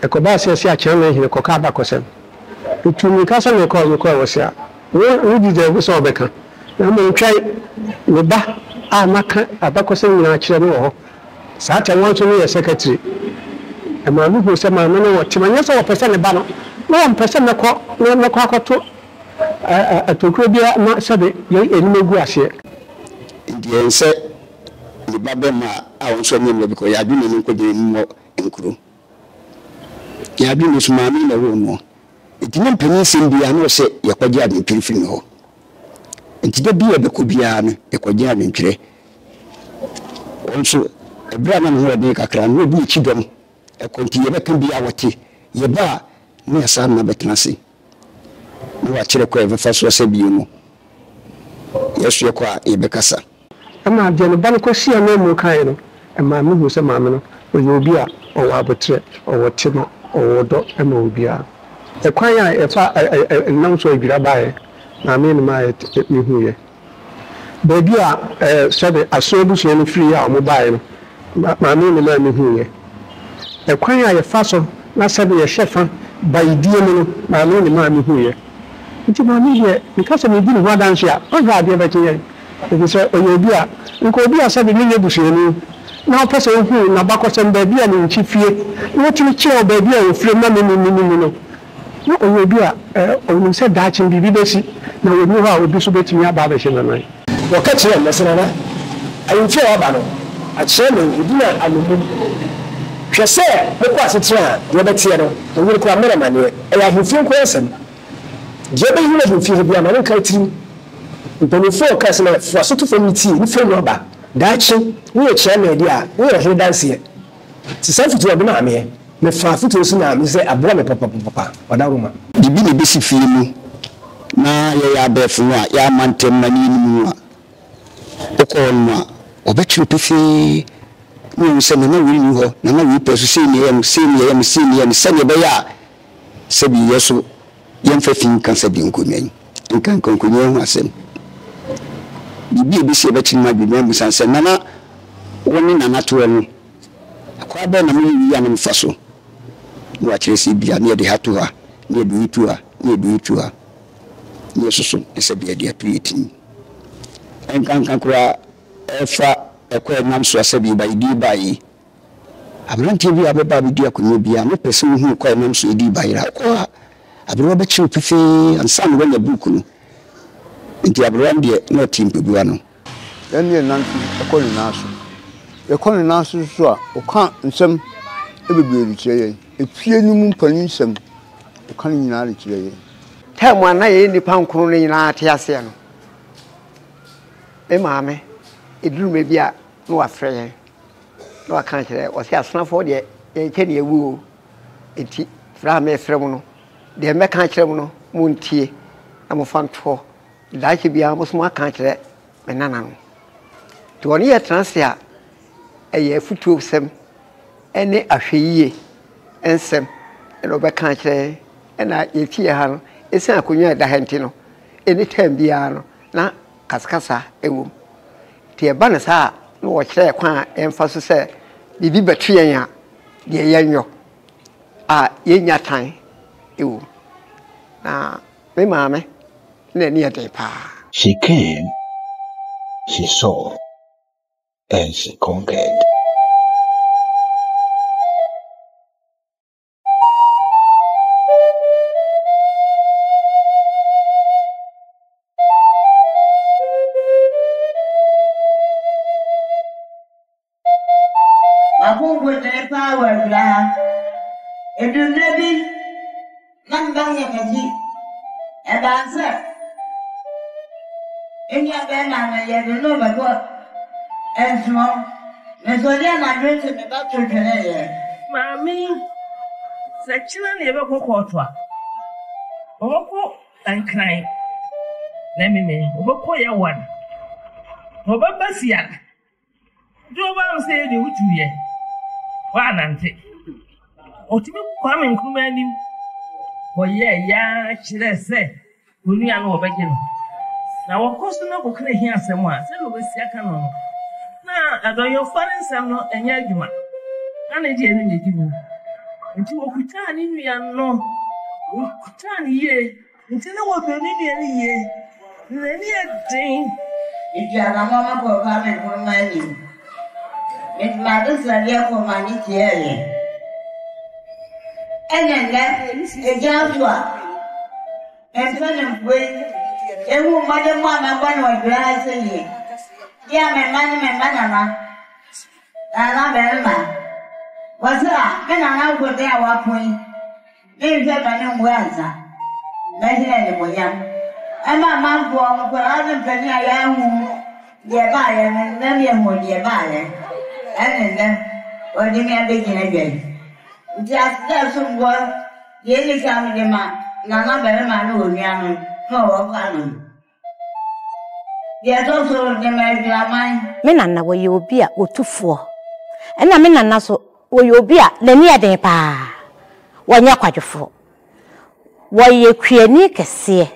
Speaker 11: Ɛkɔbaa sɛ yɛse Akyeame hene kɔka abakɔsɛm. Metuu mmirika sɛ mekɔ mekɔɛ wɔ se a, wo wo deserve sɛ wobɛka. Na mmom twɛn, me ba a maka abakɔsɛm nyinaa akyerɛ no wɔ hɔ. Saa tɛm wɔn nso no yɛ secretary. Ɛmaa mehuu sɛ maame no wɔ tema. Nyɛ sɛ wɔpɛ sɛ ne ba no, na wɔmpɛ sɛ mɛkɔ na mɛkɔ akɔto Atokuro biara ma sɛbe yɛn anim agu aseɛ.
Speaker 5: Nti ɛnsɛ ne ba bɛma a ɔnso ɔnyɛ mmerɛ bikɔ yɛ adwene no nkɔgyina mu mmɔ nkuro. Yɛ adwene nso maame na ɛwoo noɔ. Nti ne mpanin sɛm biara na ɔsɛ yɛkɔgye adwentwerɛ firi ne hɔ. Nti da bi a yɛbɛkɔ biara no yɛkɔgye adwentwerɛ. Ɔnso ɛberɛ a na ne ho ɔden kakra no na ɔbu n'akyi dɔm ɛkɔ nti yɛbɛka biara wɔte. Yɛba a na yɛsan na bɛtena ase. na wakyerɛ kwan a yɛbɛfa so asa bio no, yɛso yɛkɔ a yɛbɛkasa.
Speaker 11: Ɛnna deɛ ne ba no kɔsii ananmu kaeɛ no, ɛmaa mehuu sɛ maame no, ɔyɛ obi a ɔwɔ aboterɛ, ɔwɔ tema, ɔwɔ ɔdɔ ma obiara. Ɛkwan a yɛfa nam so adwira baeɛ, maame no maa mehuiɛ. Baabi a sɛbe aso abusua no firiiɛ a wɔbaeɛ no, maame ne maa mehuiɛ. Ɛkwan a yɛfa so na sɛbe yɛhyɛ fa bayidie mu no, maame ne maa mehuiɛ. Nti maame deɛ, meka sɛ medi ne ho adanseɛ a, ɔnhwɛ adeɛ bɛkye yɛn. Ɛfiri sɛ ɔyɛ obi a, nka obi a sɛbe menyɛ busuani, na ɔpɛ sɛ ɔhu n'abakɔsɛm, baabi a ne nkyi fie, na ɔtumi kyerɛ wɔ baabi a ɔfire ma me menim no. Ná ɔyɛ obi a ɔnim sɛ daakye biribi bɛsi, na ɔnni hɔ a obi nso bɛtumi aba abɛhyɛ n'anan.
Speaker 1: Wɔka kyerɛɛ me sɛ, Nana, ahemfie a woaba no, akyerɛ me wo din a ano mmom. Hwɛ sɛ mokɔ asetena a, deɛ ɛbɛteɛ no, wo yere koraa mmɔ no amanneɛ. Ɛyɛ ahemfie nko ara asɛm. Deɛ wobɛhunu wɔ ahemfie hɔ biara, ma no nka wo tirim. Mpanimfoɔ a wɔkaa sɛ, Nana, fa w'aso to fam na tie, ne fɛ mu aba. Daakye, woyɛ kyeame deɛ a, woyɛ ɔhene danseɛ. Te saa afotu a ɔde maa meɛ. Mefaa afotuo so na mehu sɛ aboa me papapapa. Ɔdawuroma.
Speaker 5: Biribi na ɛbɛsi fie mu na yɛyɛ abɛɛfo no a, yɛamma ntɛm ma ne yɛnni mu a, wokɔ hɔ nom a, wɔbɛkyerɛ wo pefee na wɔahu sɛ nana wei nni hɔ, nana wei pɛ so, sei na ɛyɛ no, sei na ɛyɛ no, sei na ɛyɛ no, sɛdeɛ ɛbɛyɛ a sɛbi yɛ so yɛmfa fi nka sɛbi nkonnwa yi, nka nka nkonnwa yi ho asɛm. Biribi a ɛbɛsi a ɛbɛkyere mu adwene abusa sɛ nana wo ne nana toɔ no, Kwan bɛn na meyɛ wei a na mefa so? Na wakyerɛ sɛ ebia na yɛde ha to ha, na yɛde wei to ha, na yɛde wei to ha, na yɛsoso ne sɛ deɛ yɛde ato yɛ tirim. Ɛnkanka koraa ɛfa ɛkwan a ɛnam so a sɛdeɛ bayedie baeɛ yi. Aberanteɛ bi a ɔbɛba abɛdi akonnwa biara no pɛ sɛ ɔhu kwan a ɛnam so yɛdii bayerɛ a, wokɔ hɔ a, aberewa bɛkyerɛ wo pefee ansa na woanya book no. Nti aberewa no deɛ na ɔte mpɔbua no.
Speaker 12: Yɛn deɛ nante kɔ ne nan so. Yɛkɔ ne nan so nso a, ɔka nsɛm bebree de kyerɛ yɛn. Efie no mu mpanin nsɛm, ɔka ne nyinaa de kyerɛ yɛn.
Speaker 13: Term a na yɛyɛ nnipa nkron no nyinaa te aseɛ no, me maame, ɛduru mmerɛ bi a na wafrɛ yɛn. Na waka akyerɛ, ɔse asonafoɔ deɛ yɛnkyɛ ne yɛwu o, enti frɛ a mefrɛ mo no, deɛ mɛka akyerɛ mo no, montie na momfa nto hɔ, daakye biara mo nso moaka akyerɛ me nananom. Nti ɔne yɛ tena ase a, ɛyɛ afutuosɛm ne ahwɛyie nsɛm na ɔbɛka akyerɛ yɛn. Ɛna yɛn fie ha no, ɛsiane akonnwa a ɛda ha nti no, any time biara no, na kasakasa wɔ mu. Nti ɛba no saa a, na wɔkyerɛ yɛn kwan a yɛmfa so sɛ biribi bɛto yɛn a, deɛ yɛnyɔ a yɛnnya tan wɔ mu. Na me maame na ani yɛ den paa.
Speaker 17: She came, she saw, and she conquered.
Speaker 6: M'akokodene paa wɔ awura ha. Ɛduru mmerɛ bi na me ba yɛ m'akyi. Ɛbaa sɛ me nua bɛrima no yɛde no rebɛkɔ nsuo. Mesɔre anadwo te me ba to tweneeɛ.
Speaker 18: Maame yi, sɛ kyena na yɛbɛkɔ kɔɔto a, ɔbɛkɔ Nkran na meme ɔbɛkɔ Yawan na ɔbɛba Fiada. Nti ɔbaa m sɛ yɛ deɛ wotuiɛ woanante. Ɔtumi Kwame Nkrumah anim kɔyɛɛ yaa kyerɛɛ sɛ Onua no wɔbɛgye no, na wɔkɔ so na wɔka ahiasɛm a, sɛnea wɔbɛsi aka no no, na adɔnyɔfoɔ no nsɛm no nyɛ adwuma, na ne deɛ no na ɛdi mu. Nti wɔkutaa ne nua no, wɔkutaa no yie, nti na wɔdɔ ne nua no yie, na n'ani yɛ den.
Speaker 6: Metuu anammɔn no kɔɔ Kwame Nkrumah anim. Mede m'adesrɛdeɛ kɔɔ ma ne tiɛeɛ. Ɛne nnɛ, egya ato a. Mpanimfoɔ yi, ehu mmɔdemmɔ a mabɔ no wɔ dua ha sɛ yie. Deɛ a me mma ne me mma nana, nana barima, wɔse a me nana nkoden a wapo yi, menhwɛ ma no nwu ansa. Mɛhene animuonyam. Ɛma amanfoɔ, nkwadaa ne mpanin a yɛanhu deɛ ɛbaeɛ no, nnɛ yɛhu deɛ ɛbaeɛ. Ɛne nnɛ, wɔde me abɛgyina dwa yi. Nti aseda a ɛsom boɔ Deɛ ɛdi kan mede ma nana barima ne onua no na ɔwɔ kwa no. Deɛ ɛtɔ so mede ma adwiraman.
Speaker 14: Me nana wɔyɛ obi a ɔtu foɔ ɛna me nana nso ɔyɛ obi a n'ani yɛ den paa wɔnyɛ kwadwofoɔ wɔyɛ kuani kɛseɛ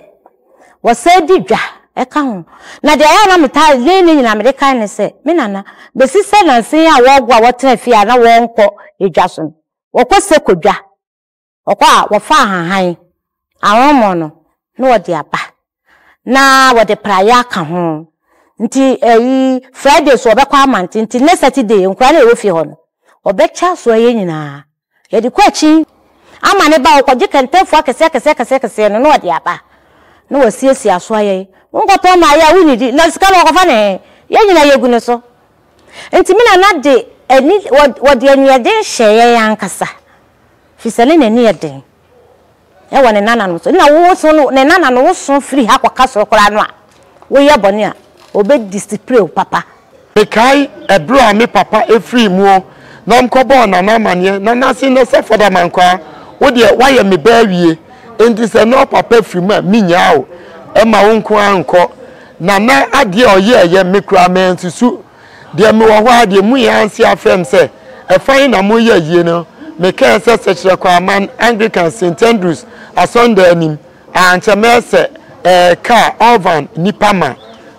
Speaker 14: wɔsan di dwa ɛka ho na deɛ ɛyɛ a na metaa ne ne nyinaa mede kae ne sɛ me nana bɛsi sɛ nansa yi a wɔgo a wɔtena fie a na wɔnkɔ dwa so no wɔkɔ sɛ kɔ dwa Wɔkɔ a, wɔfa ahahan, ahonhommɔne no, na wɔde aba, na wɔde praeɛ aka ho. Nti ɛyi Friday so wɔbɛkɔ amante, nti ne Saturday nkwadaa no a ɛwɔ fie hɔ no, wɔbɛkyɛ asoa yɛn nyinaa. Yɛde kɔ akyi ama ne ba, wɔkɔgye kɛntɛnfoɔ akɛseɛ akɛseɛ akɛseɛ akɛseɛ no na wɔde aba, na wɔasiesie asoa yɛn. Wonkɔtɔn ma ayɛ a wonnidi, na sika no wɔkɔfa no he? Yɛn nyinaa yɛgu ne so. Nti me nana de ani, wɔde aniɛden hyɛɛ yɛn ankasa. Firi sɛ ne n'ani yɛ den wɔ ne nananom so. Nna woso no, ne nana no woso firi ha kɔka soro koraa no a, woyɛ bɔne a, ɔbɛ discipline wo papa.
Speaker 19: Mekae ɛberɛ a me papa firii muo na mekɔbɔɔ Nana amaneɛ, Nana se nnɛ sɛ Fada Mankwaa, wo deɛ woayɛ me ba awie, enti sɛ nnɛ ɔpapa firi mu a mennyaa wo mma wo nko ara nkɔ. Nana adeɛ a ɔyɛeɛ me koraa mansusu. Deɛ mewɔ hɔ ara deɛ mu yɛ anse afrɛ me sɛ ɛfa he na moreyɛ ayie no, mekae sɛ Sɛkyerɛ Kwaman Anglican St Andrews asɔndan anim a ankyɛ mɛyɛ sɛ ɛɛ kaa Orvan nnipa ma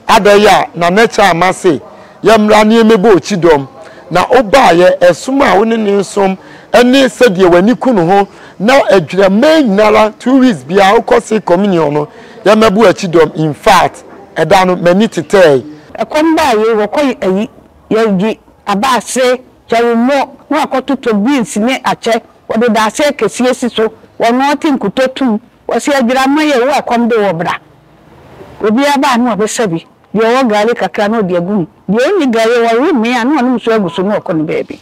Speaker 19: adɛn a Nana Kyɛ ama se yɛmmra ne yɛmmɛbɔ okyidɔm na wobaeɛ ɛsom a wo ne ne nsom ne sɛdeɛ w'ani ku ne ho na adwiraman nyinara 2 weeks biara wokɔ se communion no yɛmmɛbɔ akyidɔm infact ɛda no m'ani tetɛɛe.
Speaker 8: Ɛkɔm baa yei wɔkɔ ayi yɛgye aba ase kyɛremɔ na wakɔtotɔ beans ne akyɛ wɔde daase akɛseɛ si so wɔnoa te nkutɔ tum wɔse adwirama yɛ wo ɛkɔm de wɔ bra obiara ba a na wabɛsa bi deɛ ɔwɔ gari kakra na ɔde agu mu deɛ ɔnni gari ɔwe mee a na ɔnom nsuo agu so na ɔkɔ ne baabi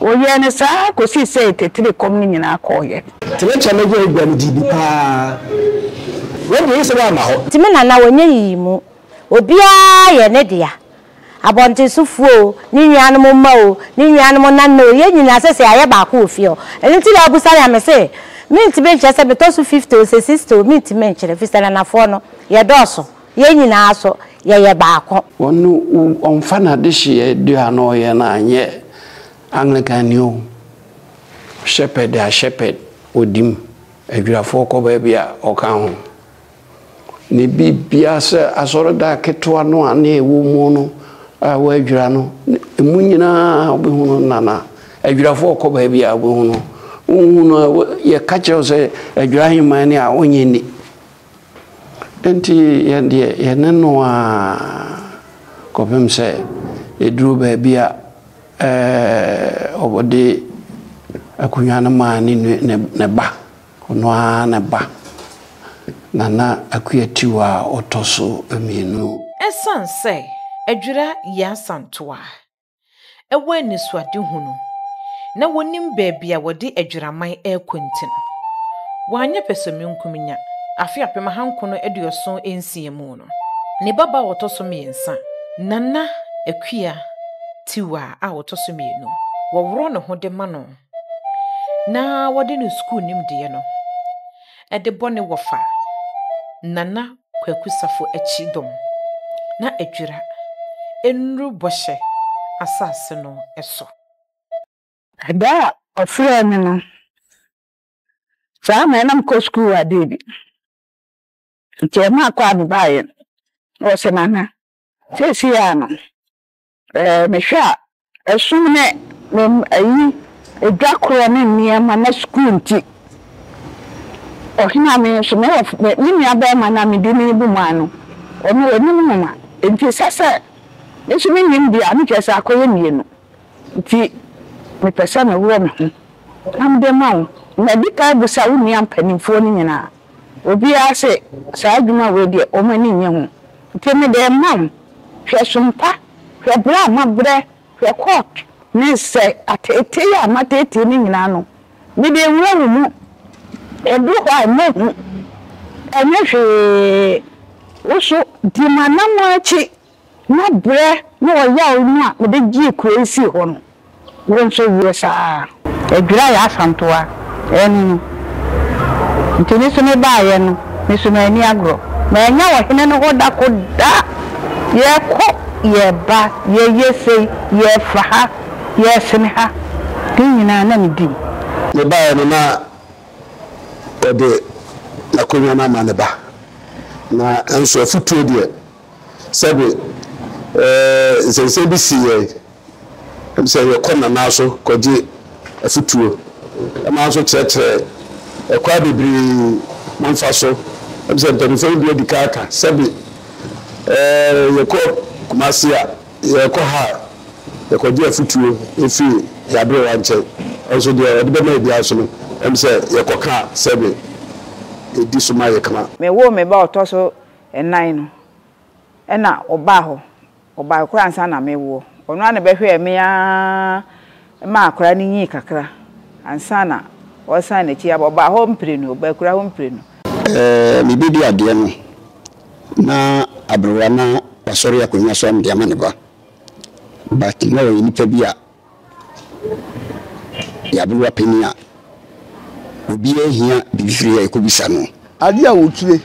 Speaker 8: wɔyɛɛ no saa kɔsii sɛ etetire kɔm no nyinaa kɔeɛ.
Speaker 11: Tene kyɛ me gye gua no di bi paa. Wei deɛ yesɛ woamma hɔ.
Speaker 14: Nti me nana wɔnyɛ yiyimu. Obiara yɛ ne dea. Abɔntensofoɔ o, ne nuanom mma o, ne nuanom nana o, yɛn nyinaa sɛsɛɛ yɛayɛ baako wɔ fie hɔ. Ɛno nti na wobisa me a, mese, mentumi nkyerɛ sɛ metɔ so 50 o, sɛ 60 o, mentumi nkyerɛ, ɛfiri sɛ nanafoɔ no, yɛdɔɔso. Yɛn nyinaa nso, yɛyɛ baako.
Speaker 20: Ɔno ɔmfa n'adehyeɛ dua na ɔyɛ no anyɛ Anglican ni o, shepherd a shepherd ɔdim, adwirafoɔ kɔ baabi a ɔka ho. Ne biribiara sɛ asɔredan ketewa no a na ɛwɔ mu no a wɔadwira no, emu nyinaa wobɛhu no nana. Adwirafoɔ kɔ baabi a wobɛhu no. Wohu no a, yɛka kyerɛ wo sɛ adwira ahemman ni a, wonnye nni. Enti yɛn deɛ yɛne no ara kɔpem sɛ ɛduru baabi a ɔde akonnwa no maa ne nua ne ne ba, ɔno ara ne ba, Nana Akua Tiwa a ɔtɔ so mmienu.
Speaker 2: Ɛsiane sɛ Adwira yɛ Asantewa wɔ anisoadehunu na wonim baabi a wɔde adwiraman rekɔ nti no, wanyɛ pɛsɛmenkominya. Afe 1976 mu no, ne babaa a ɔtɔ so mmiɛnsa, Nana Akua Tiwaa a ɔtɔ so mmienu, wɔworɔ ne ho de ma no na wɔde ne sukuu nimdeɛ no de bɔ ne wɔfa Nana Kwaku Safo akyi dɔm na adwira nnuru bɔhyɛ asase no so.
Speaker 8: Da a ɔfrɛɛ me no, saa mmerɛ no na mekɔ sukuu wɔ Adeebi. Nti ɛmaa kɔ a mebaeɛ no, na ɔse Nana, seesei ara no, Ɛɛ, mehwɛ a, ɛsom ne me ayi, edwa korɔ ne nneɛma na sukuu nti. Ɔhene a me nso me wɔ me me nua barima no a mede no rebu maa no, ɔno ɔnim nwoma, nti ɛsɛ sɛ me nso menim deɛ a, ne kyerɛ sɛ akɔyɛ mmienu. Nti mepɛ sɛ meworɔ me ho na mede ma wo. Madi kan abisa wo nua mpanimfoɔ no nyinaa, obiara se saa adwuma wei deɛ wɔn ani nnye ho. Nti mede rema wo. Hwɛ som pa, hwɛ brɛ a mabrɛ, hwɛ court ne sɛ ateetee a mateetee no nyinaa no, mede rewura wo mu. Ɛduru hɔ a, mmɔ hu, ɛnyɛ hwee. Wo nso di m'anammɔn akyi na brɛ ne ɔyaw no a mede gyee kuro yi sii hɔ no. Wo nso yɛ saa ara. Adwira yɛ Asantewa ɛne no. Nti me nso me baeɛ no, me nso manni agorɔ. Mannya ɔhene no hɔ da ko da. Yɛkɔ, yɛba, yɛyɛ sei, yɛfa ha, yɛsene ha. Ne nyinaa na medi mu.
Speaker 7: Me baeɛ no na ɔde n'akonnwa no ama ne ba. Na nso afutuo deɛ, sɛbe ɛɛ nsɛnsɛm bi sii yɛn. Ɛne sɛ yɛkɔ Nana so kɔgye afutuo. Ɛma nso kyerɛkyerɛ ɛkwan bebree momfa so. Ɛne sɛ mpaninfoɔ no bi adi kan aka sɛbe ɛɛ yɛkɔ Kumasi a, yɛkɔ ha a, yɛkɔgye afutuo firi yɛn aberewa nkyɛn. Nso deɛ ɔde bɛma yɛ biara nso no, ɛne sɛ yɛkɔka a sɛbe ɛdi so ma yɛ kama.
Speaker 15: Mewoo me ba a ɔtɔ so nnan no, ɛna ɔbaa hɔ. Ɔbae koraa ansa na merewoɔ. Ɔno ara na ɛbɛhwɛɛ me ara maa akwadaa no nyii kakra ansa na ɔresan n'akyi aba. Ɔbaa hɔ mprenu, ɔbaa akura hɔ mprenu.
Speaker 5: Ɛɛ, mebɛdi adeɛ no, na aberewa na wasɔre akonnwa so de ama ne ba. But na ɔyɛ nipa bi a yɛ aberewa panin a obiara hia biribi firi a yɛkɔbisa no.
Speaker 12: Adeɛ a wɔkyire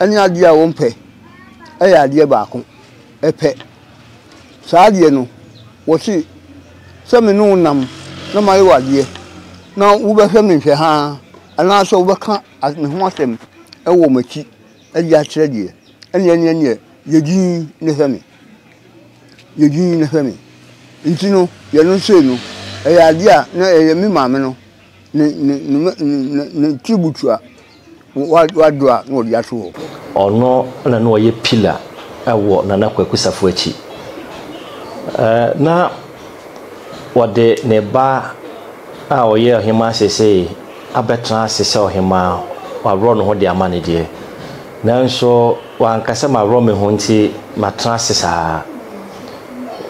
Speaker 12: ne adeɛ a wɔmpɛ yɛ adeɛ baako pɛ. Saa adeɛ no, wɔse sɛ me ne wo nam na mayɛ wo adeɛ na wobɛhwɛ me nhwɛhaa anaasɛ wobɛka me ho asɛm wɔ m'akyi de akyerɛ deɛ, ɛnneɛ ɛnneɛ ɛnneɛ yɛ dinn na hwɛ me. Yɛ dinn na hwɛ me. Nti no, yɛno sei no, ɛyɛ adeɛ a na ɛyɛ me maame no ne ne ne ne ne tiributu a wadɔ a na ɔde ato hɔ.
Speaker 9: Ɔno na na ɔyɛ pillar wɔ Nana Kwaku Safo akyi. Na wɔde ne ba a ɔyɛ ɔhemaa seesei abɛtena ase sɛ ɔhemaa, waworɔ ne ho de ama no deɛ. Nanso wanka sɛ maworɔ me ho nti matena ase saa.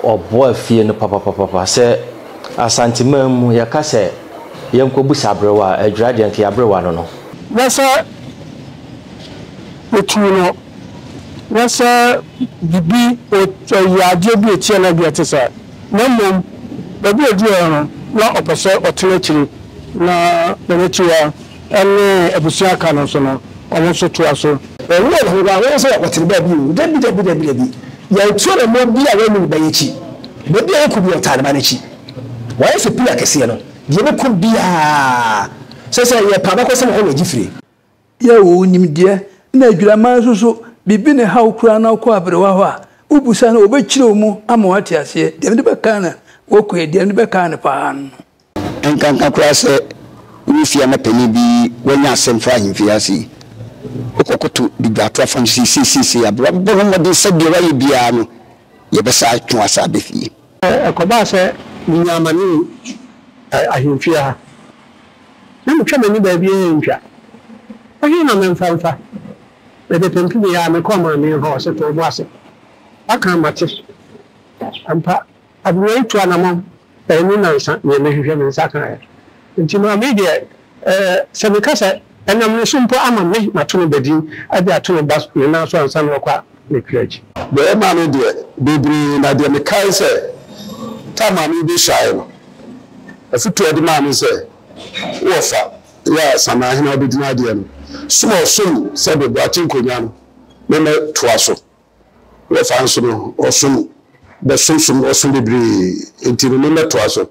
Speaker 9: Ɔboaa fie no papapapapa. Sɛ Asanteman mu yɛka sɛ yɛnkɔbu aberewa a, Adwira deɛ nka yɛaberewa no no.
Speaker 10: Na sɛ metuu no. Nyɛ sɛ biribi, ɔyɛ adeɛ bi a ɛtia n'adwene a ɛte saa, na mmom baabi a ɔduruiɛ no, na ɔpɛ sɛ ɔtena akyiri na Nana Tiwa ne abusua a aka no nso no, wɔn nso toa so.
Speaker 11: Ɔnyɛɛ ne ho koraa, wɔnyɛ sɛ wɔte ne baabi o, dabi, dabi, dabi, dabi, yɛntu anammɔn bi a wanni ne ba yi akyi, baabi a yɛkɔ biara ɔtaa ne ba no akyi, wayɛ sɛ pila kɛseɛ no, deɛ yɛbɛkɔ biara, sɛ sɛ yɛpɛ abakɔsɛm hɔ na yɛgye fire.
Speaker 16: Yɛ wo nimdeɛ na adwiraman nso so biribi na ɛha wo koraa na wokɔ aberewa hɔ a, wobisa no a, ɔbɛkyerɛ wo mu ama woate aseɛ. Deɛ mede bɛkaa no wɔkɔɛ, deɛ mede bɛkaa no paa no.
Speaker 5: Ɛnkanka koraa sɛ wowɔ fie a na panin bi wanya asɛm fa ahemfie ase yi, wokɔkoto de dwa to afa no sei sei sei sei a, berɛ a wobɛbɔ ho mmɔden sɛ deɛ woayɛ biara no, yɛbɛsan atwe wo asan aba fie.
Speaker 10: Ɛkɔbaa sɛ minyaa amane wɔ ahemfie ha, na metwa m'ani baabiara ntwa. Ɛhe na memfa mfa? Mede pempemee ara, mekɔɔ maame hɔ, ɔse to wo bo ase. Waka a mate. Ampa, aberewa yi tu anamɔn anni nnansa, nea mehwehwɛ me nsa kaeɛ. Nti maame yi deɛ, sɛ meka sɛ ɛnam ne so mpo ama me mato no badin de ato ne ba ne nan so ansa na wakɔ a, metwa akyi.
Speaker 7: Barima no deɛ, bebree, na deɛ mekae sɛ time a merebɛsuaeɛ no, afotuo a ɔde maa me sɛ, Wo wɔfa yɛ a Sanaa hene a wobɛdi n'adeɛ no, som a ɔsom sɛ bɛboakye nkonnwa no, memmɛtoa so. Wo wɔfa nso no, ɔsom bɛsomsom, ɔsom bebree, enti no memmɛtoa so.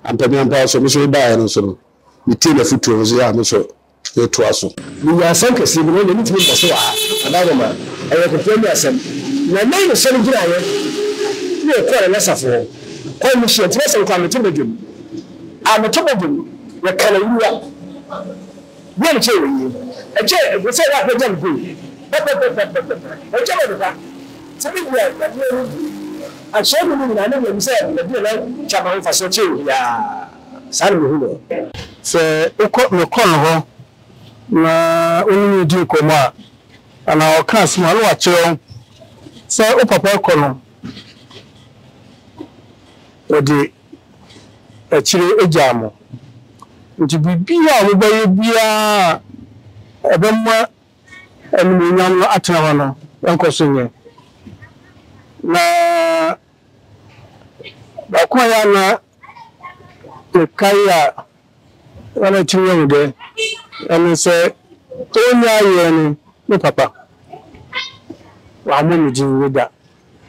Speaker 7: Ampaniampa ara nso, me nso mebaeɛ no nso no, metiee n'afotuo no nso yɛ a me nso metoa so.
Speaker 11: Menya asɛm kɛseɛ bi na ɛnneɛ mentumi mmɔ so wɔ ha, Adaworoma, ɛyɛ kokoam mu asɛm. Na nan ne sɔre gyinaeɛ na yɛkɔɔ Nana Safo hɔ. Kwan mu hyia nti m'asɛm koraa meto badwam. A meto badwam, yɛka no awuruwa. Bia mekyɛɛ wɔ yie. Ɛkyɛɛ ɛfiri sɛ yɛ a gya me goi. Pɛpɛpɛpɛpɛpɛ ɛkyɛ me pepa. Sɛ me deɛ Nyame ani gye. Akyerɛ me mu nyinaa ne deɛ me sɛ mɛdi Nana Kyama ho mfasoɔ kyɛn obiara. Saa na mehu no.
Speaker 10: Sɛ wokɔ mekɔ no hɔ na wo ne no redi nkɔmmɔ a, anaa ɔka asɛm a, na wakyerɛ wo sɛ wo papa rekɔ no, wɔde akyire gyaa mo. Nti biribiara a mobɛyɛ biara a ɛbɛma animuonyam no atena hɔ no, yɛnkɔ so nyɛ. Na baako a ɛyɛ a na mekae a na matumi ahu dɛ, ɛne sɛ ɔnyaa yɛn no, me papa, wammɔ me din yi da.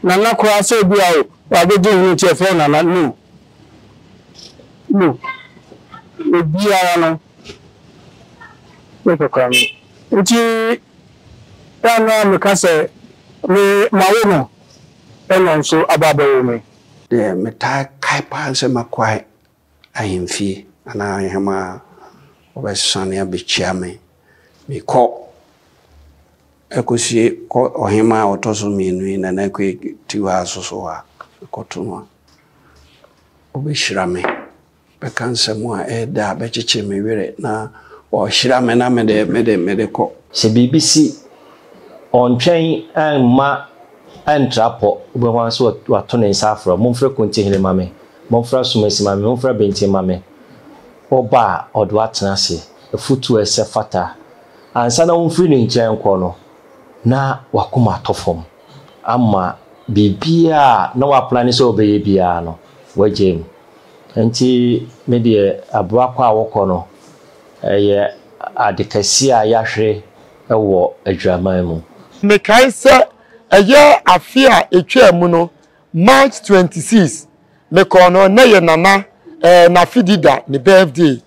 Speaker 10: Nana koraa sɛ ebi a o, wabɛdi hene nti yɛfrɛ wo Nana, no. No. Obiara no, me papa no. Nti, yɛ a na meka sɛ me mawo no, ɛna nso aba abɛwo me.
Speaker 20: Deɛ metaa kae paa ne sɛ makɔ ahemfie anaa ahemaa wɔbɛsane abɛkyia me. Mekɔ kɔsie kɔ ɔhemaa a ɔtɔ so mmienu yi Nana Akua Tiwaa so so a, mekɔto no a, ɔbɛhyira me. Bɛka nsɛm a ɛyɛ dɛ a bɛkyekye me werɛ na ɔhyira me na mede mede mede kɔ.
Speaker 9: Sɛ biribi si, ɔntwɛn mma ɛntra pɔ, wobɛhu ara sɛ wato ne nsa afrɛ wo, Momfrɛ Kontihene mma me, momfrɛ Asomasi mma me, momfrɛ Benten mma me. Woba a, ɔde wo atena ase, afotu a ɛsɛ fata. Ansa na womfiri ne nkyɛn nkɔ no, na w'akoma atɔ fam ama biribiara a na woaplane sɛ wobɛyɛ biara no, woagyae mu. Enti me deɛ aboa kɔ a wɔkɔ no, ɛyɛ ade kɛseɛ a yɛahwere wɔ adwaman mu.
Speaker 19: Mekae sɛ ɛyɛ afe a etwaa mu no, March 26, mekɔɔ no, na ɛyɛ Nana eh, n'afedi da, ne birthday.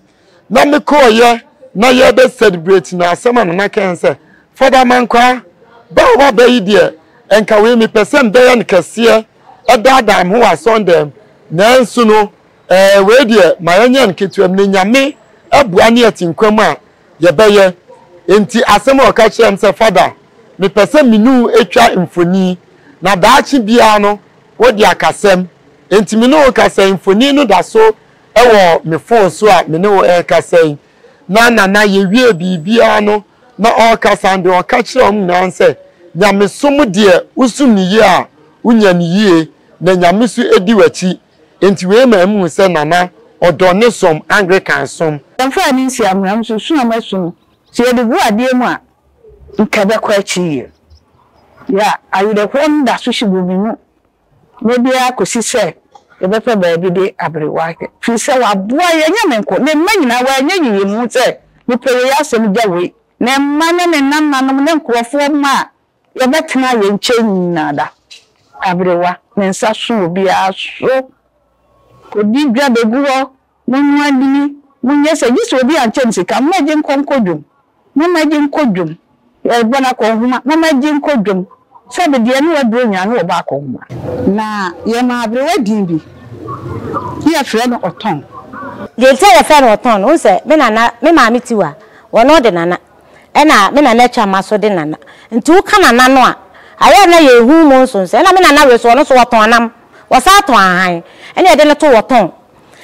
Speaker 19: Na mekɔɔyɛ na yɛbɛ celebrate no, asɛm a Nana kae sɛ, Fada Mankwaa, ba a waba yi deɛ, nka wei mepɛ sɛ mbɛyɛ no kɛseɛ, ɛdaadaa me ho wɔ asɔndɛm, nanso no, eh, wei deɛ ma yɛnyɛ no ketewa mu, na Nyame aboa ne yɛte nkwa mu a, yɛbɛyɛ. Enti asɛm a ɔka kyerɛɛ me sɛ, Fada, mepɛ sɛ me ne wo twa mfoni, na daakye biara no, wode akasɛm. Enti me ne wo rekasa yi, mfoni no da so wɔ me fon so a me ne wo rekasa yi. Na Nana, yɛwiee biribiara no, na ɔrekasa no, deɛ ɔka kyerɛɛ wɔn nyinaa ne sɛ, Nyamesom deɛ, wosom no yie a, wonya no yie, na Nyame nso di w'akyi. Enti wei ma mehu sɛ Nana, ɔdɔ ne som, Anglican som.
Speaker 8: Yɛmfaa no nsii amena nso su a masu no, sɛ yɛde gu adeɛ mu a, nka ɛbɛkɔ akyiri yie. Ya, awerɛhoɔ no da so hyɛ me mu da biara kɔsi sɛ yɛbɛpɛ baabi de aberewa ahwɛ. Firi sɛ waboa yɛn, ɛnyɛ me nko, ne mma nyinaa, wanyɛ nyiyimu sɛ mepɛ wei asɛm gya wei. Ne mma ne ne nananom ne nkurɔfoɔ mma a yɛbɛtena yɛn nkyɛn nyinaa da. Aberewa, ne nsa so obiara so. Kɔdi dwa bɛgu hɔ, monnoa adini, monyɛ sɛ, gye sɛ obi ankyɛ me sika, mommɛgye nkɔ nkɔ dwom. Mommɛgye nkɔ dwom. Yɛrebɔ no akɔnhoma. Mommɛgye nkɔ dwom. Sɛbe deɛ ne waduro nyinaa ne wɔbɔ akɔnhoma. Na yɛmaa aberewa din bi, ne yɛfrɛ no Ɔtɔn.
Speaker 14: Deɛ nti a yɛfrɛ no Ɔtɔn no, wohu sɛ me nana, me maame Tiwa, ɔno ɔde Nana, ɛna me nana Atwamma nso de Nana. Nti woka Nana no a, ayɛ a na yɛnhu mu nsonsoɛ. Ɛna me nana wei nso, ɔno nso ɔtɔn nam, ɔsan tɔn ahan, ɛna yɛde no to Ɔtɔn.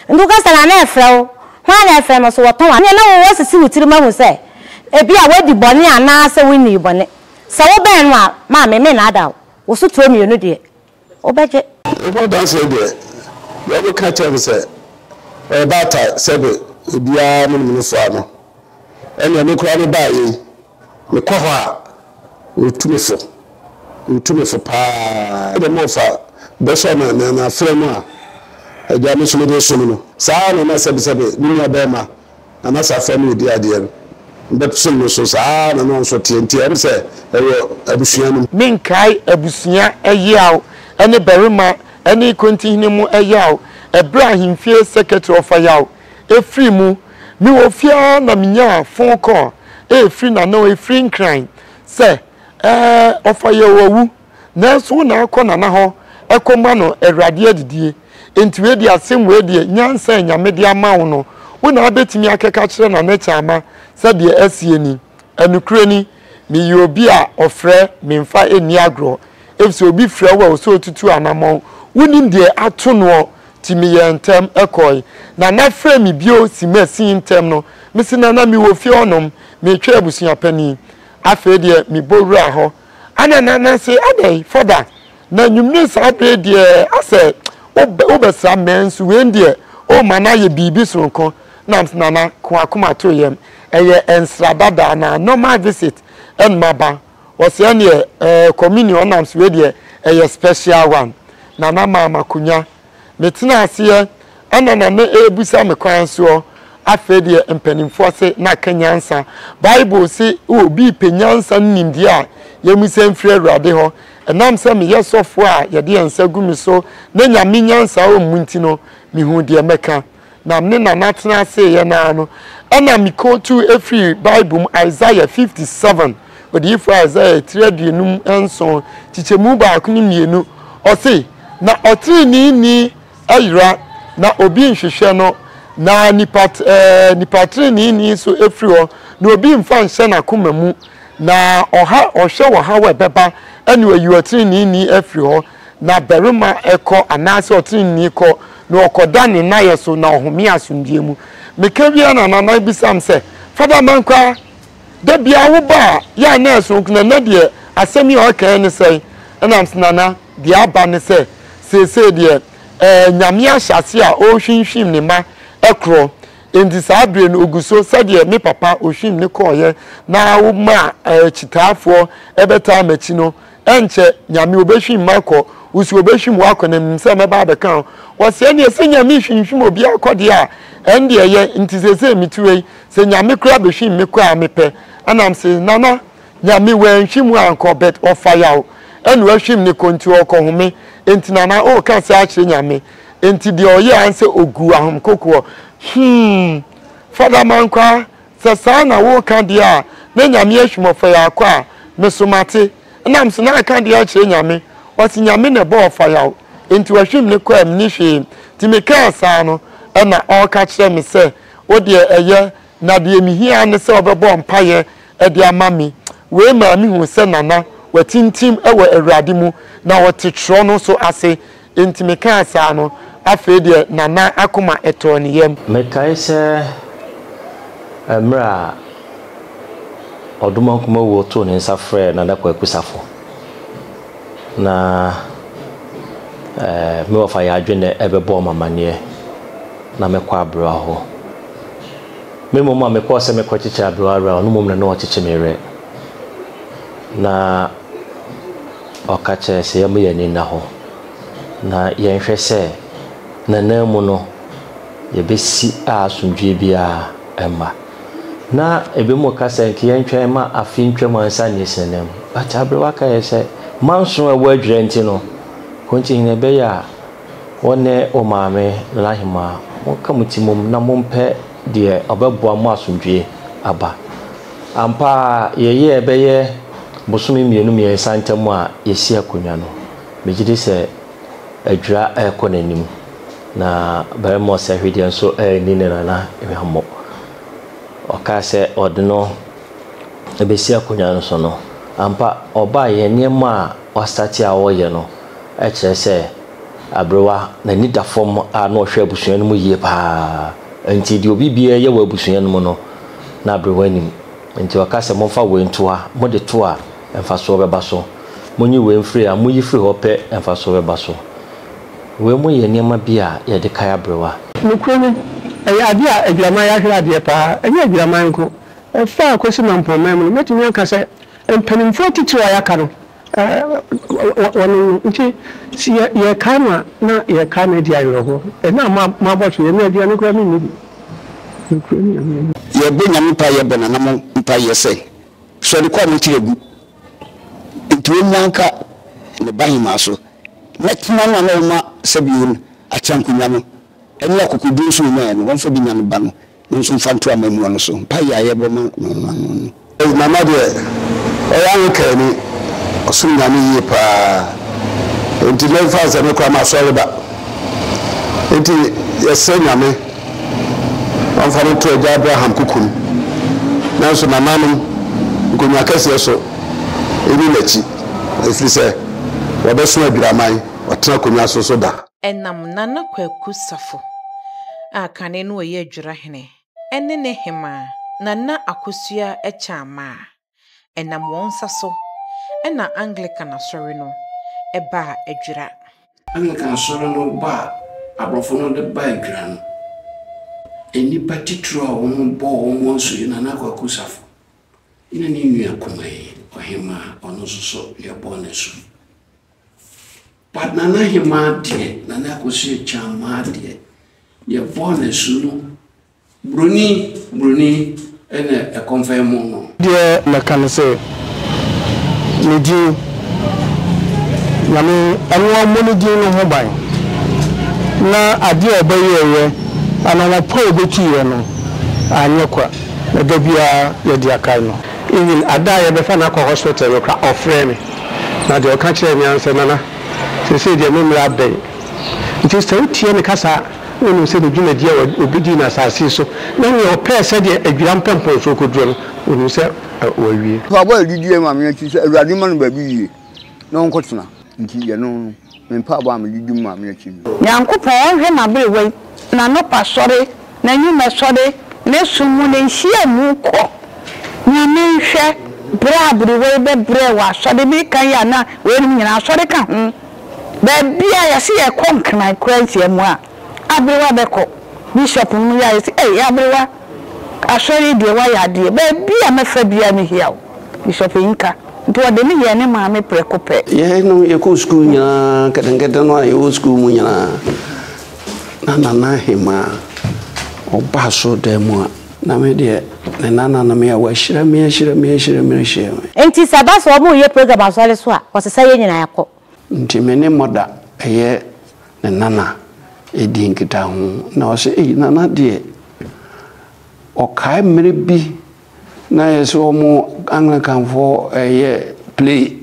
Speaker 14: Nti woka sɛ Nana ɛfrɛ wo, hwan na ɛfrɛ me? Ɔse wɔtɔn a, ɛneɛ na wo woasisi wo tirim ahu sɛ ebia woadi bɔne anaasɛ wonnii bɔne. Sɛ wobɛn no a, maame, mennaadaa wo, wo so toɔ mmienu deɛ, wobɛgye.
Speaker 7: Wobɔ adanseɛ deɛ, deɛ wɔka kyerɛ me sɛ ɔyɛ baatan sɛbe obiara menim no foa no, ɛnneɛ me koraa mebaeɛ yi, mekɔ hɔ a, ɔtu me fo, ɔtu me fo pa ara. Deɛ mofa bɛsɔ me anaa frɛ mu a, agya me nso mede resom no. Saa ara na na sɛbesɛbe me nuabarima Nana Safra ne ɔdi adeɛ no, mebɛsom no nso, saa ara na na ɔno nso teɛ. Nti ɛyɛ me sɛ ɛwɔ abusua no mu.
Speaker 19: Menkae abusua ɛyeaw ne barima ne kontihene mu ɛyaw ɛberɛ a ahemfie secretary ɔfa yaw ɛfiri mu. Mewɔ fie ara na menyaa phone call ɛfiri Nana ɛfiri Nkran sɛ ɛɛ ɔfa yaw awu nanso wo na akɔ Nana hɔ ɛkɔma no Awurade adidie enti wei deɛ asɛm wei deɛ nyansa a Nyame de ama wo no wo na abɛtumi akɛka akyerɛ Nana Kyaama sɛ deɛ asie ni. Ɛnokorɛ ni meyɛ obi a ɔfrɛ memfa nni agorɔ efisɛ obi frɛ wo a ɔsɛ otutu anamɔn wonim deɛ ato noɔ nti meyɛɛ ntɛm kɔe. Nana frɛɛ me bio simasi ntɛm no mese Nana mewɔ fie hɔnom meretwɛn abusuapanin. Afei deɛ mebɔ wuraa hɔ ana Nana se adɛn fada na anwummere saa bere deɛ asɛ wobɛsra me nso wei deɛ woma no ayɛ biribi soronko na mese Nana ko akoma to yam ɛyɛ nsra dada anaa normal visit ɛna maba. Ɔse ɛneɛ ɛɛ communion ɔnam so wei deɛ ɛyɛ special one. Nana maa makonya. Me tena aseɛ ɛna Nana ɛɛbusa me kwan soɔ. Afei deɛ mpanimfoɔ se na ka nyansa. Bible se obi repɛ nyansa ne nimdeɛ a yɛmmisa mfiri Awurade hɔ. Ɛnam sɛ meyɛ sɔfoɔ a yɛde yɛn nsa gu me so na Nyame nyansa wɔ me mu nti no, mehuu deɛ mɛka. Na me ne Nana tena aseeɛ no ara no, ɛna me kootu firii Bible mu, Isaiah 57, odiyifoɔ Isaiah tiri 57, kyekyɛmu baako ne mmienu, ɔse, Na ɔteneneeni ayera, na obi nhwehwɛ no, na nipa, ɛɛ, nipa teneneeni nso afiri hɔ, na obi mfa nhyɛ n'akoma mu, na ɔha, ɔhwɛ ɔhaw a ɛbɛba, ɛne wayi ɔteneneeni afiri hɔ. Na barima kɔ, anaasɛ ɔteneneeni kɔ, na ɔkɔda ne nnaeɛ so, na ɔhome asomdwoeɛ mu. Meka wie a na Nana bisa me sɛ, Fada Mankwaa, da biara woba a, yɛ a na ɛsonko, na ɛnnɛ deɛ asɛm yi a ɔreka yi ne sɛn? Ɛna mese, Nana, deɛ aba ne sɛ, seesei deɛ, ɛɛ, Nyame ahyɛ aseɛ a ɔrehwinhwim ne mma korɔ. Enti saa berɛ no, ɔgu so sɛdeɛ me papa ɔhwim ne kɔeɛ na womaa akyitaafoɔ bɛtaa m'akyi no, Ɛnkyɛ, Nyame obehwim makɔ, wo so obehwim woakɔ, na menim sɛ mɛba abɛka wo. Ɔse, ɛneɛ sɛ Nyame hwinhwim obiara kɔ deɛ a, ɛndeɛ ɛyɛ, nti seesei mete wei, sɛ Nyame koraa behwim me kɔ a mepɛ. Ɛna mese, Nana, Nyame wanhwim wo ankɔ, but ɔfa yaw ɛna wahwim no kɔ, nti ɔɔkɔ home, nti Nana ooka saa akyerɛ Nyame, nti deɛ ɔyɛɛ ara ne sɛ oguu ahomkokoɔ. Hmm, Fada Mankwaa, Sɛ saa na woreka deɛ a, na Nyame ahwim ɔfɔyaakɔ a, me so mate. Ɛna mso na aka deɛ akyerɛ Nyame. Ɔse Nyame na ɛbɔ ɔfayaw, enti wahwim ne kɔ a menni hwee. Nti mekaa saa no, ɛna ɔreka kyerɛ me sɛ, wo deɛ ɛyɛ, na deɛ mehia ara ne sɛ wobɛbɔ mpaeɛ de ama me. Wei maa mehuu sɛ Nana watintim wɔ Awurade mu, na ɔte twerɛ no nso ase. Enti mekaa saa no, afei deɛ Nana akoma tɔɔ ne yam.
Speaker 9: Mekae sɛ mmerɛ a Ɔdomankoma wuo too ne nsa frɛɛ Nana Kwaku Safo na me wɔfa Yadwene bɛbɔɔ me amaneɛ na mekɔ aberewa hɔ. Me mmom a mekɔɔ sɛ mekɔkyekyere aberewa werɛ a, ɔno mmom na na ɔkyekye me werɛ. Na. ɔka kyerɛɛ sɛ yɛmma yɛn ani nna hɔ na yɛnhwɛ sɛ n'ananmu no yɛbɛsi a asomdwoeɛ biara mma. Na ebinom ka sɛ nka yɛntwɛn ma afe ntwam ansa na yɛasi n'ananmu. But aberewa ka yɛ sɛ manso a ɛwɔ adwira nti no, Konkyihene ɛbɛyɛ a wo ne wo maame Nana Ahemaa monka mo ti mmom na mompɛ deɛ ɔbɛboa mo asomdwoeɛ aba. Ampa ara yɛyɛɛ bɛyɛ bosome mmienu mmiɛnsa ntam a yɛasi akonnwa no, megye di sɛ adwira rekɔ n'anim. Na barima ɔsɛhwedeɛ nso anni ne nana hwammɔ. Ɔkaa sɛ ɔde no bɛsi akonnwa no so no, ampa ɔbaeɛ nneɛma a wastate a ɔreyɛ no kyerɛ sɛ aberewa n'ani da fam a na ɔhwɛ abusua no mu yie paa. Nti deɛ obi biara yɛ wɔ abusua no mu no, na aberewa nim. Nti ɔka sɛ momfa wei nto ha, mode to a mfasoɔ bɛba so. Monyi wei mfiri ha, moyi firi hɔ pɛ mfasoɔ bɛba so. Wei mo yɛ nneɛma bi a yɛde kae aberewa.
Speaker 10: Nokorɛ ni, ɛyɛ adeɛ a Adwiraman ahwere adeɛ paa, ɛnyɛ Adwiraman nko, ɛfa kɔsi Mampɔnman mu no, mɛtumi aka sɛ mpanimfoɔ atitiriw a yɛaka no, wɔnom no, nti sɛ yɛkae no a, na yɛkae no adi awerɛhoɔ. Ɛnnɛ a moabɔ so yi, ɛnnɛ aduane koraa menni bi. Nokorɛ ni, Nyame anim.
Speaker 5: Yɛbɔ Nyame mpaeɛ bɔ nananom mpaeɛ sɛ, sɔre kɔ a motiri agu, nti ɔnnya nka ne ba hemaa so. Na tena no a na ɔma sɛbio akyɛ nkonya no ne akokoduru nso ɔnyaeɛ no, wɔmfa bi nya ne ba no, no nso mfa nto amammuo no so. Mpaeɛ a yɛbɔ ma no no ano no.
Speaker 7: Nana deɛ ɔyɛ Anglicanni, ɔsom Nyame yie paa, enti mɛmfa no sɛ me koraa m'asɔre ba, enti yɛsrɛ Nyame ɔmfa no nto Agya Abraham kokom, nanso nananom nkonwa kɛseɛ so ɛnni n'akyi, ɛfiri sɛ wɔbɛso adwiraman, ɔtena akonnwa so so da.
Speaker 2: Ɛnam Nana Kwaku Safo a kane no ɔyɛ Adwirahene ne ne hemaa Nana Akosua Kyaama a ɛnam wɔn nsa so na Anglican Asɔre no baa Adwira.
Speaker 20: Anglican Asɔre no ba a aborɔfo no de baa Adwira no, nnipa titiriw a wɔbɔɔ wɔn asu yɛ Nana Kwaku Safo ne ne nua kumaa yi, Ɔhemaa, ɔno nso so yɛbɔɔ no asu. But Nana Hemaa deɛ, Nana Akosua Kyamaa deɛ, yɛbɔɔ no asu no, Broni, broni na ɛkɔmfɛn mo no.
Speaker 10: Deɛ mɛka ne sɛ, ne din, Nyame ɛno ɔmmɔ ne din no ho ban, na adeɛ a ɔbɛyɛeɛ, anamɔ pa a ɔbɛtuiɛ no, anyɛ kwa, na da biara yɛde akae no. Even ada a yɛbɛfa no akɔ hospital no koraa ɔfrɛɛ me, na deɛ ɔka kyerɛɛ me ara ne sɛ, Nana, seesei deɛ me mmerɛ abɛn, nti sɛ wotie me kasa a, Wonim sɛ ne dwumadi a obedii no asase yi so ne nea ɔpɛɛ sɛdeɛ adwira mpɔmpɔnsoɔ kɔduro no, wonim sɛ wawie.
Speaker 12: Mpaebɔ a yɛde di yɛn maame akyi sɛ Awurade mma no baabi yie na ɔnkɔtena nti, yɛno no, me mpaebɔ a mede di me maame akyi no.
Speaker 8: Nyankopɔn ɔnhwɛ m'aberewa yi, n'anɔpa sɔre, n'anwumɛ sɔre, ne som mu, ne nhyiamu kɔ. Nyame nhwɛ berɛ a aberewa yi bɛbrɛ wɔ asɔre, meka yi a na weinom nyinaa asɔre ka ho. Baabi a yɛse yɛkɔ Nkran koraa nhyiamu a, aberewa bɛkɔ. Bishop nom yɛ a yɛse ei aberewa, asɔre yi deɛ woayɛ adeɛ, baabi a mɛfa biara mehia wo. Bishop Nka nti ɔde me yɛɛ ne maame prɛko pɛ.
Speaker 20: Yɛn no yɛkɔɔ sukuu nyinaa nketenkete no a yɛwɔ sukuu mu nyinaa na Nana Ahemaa ɔba asɔredan mu a na me deɛ ne nananom yi a wɔahyira me ahyira me ahyira me ahyira me.
Speaker 14: Nti sɛ ɛba sɛ wɔreyɛ program asɔre so a, wɔsesa yɛn nyinaa kɔ.
Speaker 20: Nti me ne mɔda ɛyɛ ne nana ɛdi nkitaho na ɔse ei nana deɛ ɔkae mmerɛ bi na yɛ sɛ ɔmo Anglicanfoɔ ɛyɛ play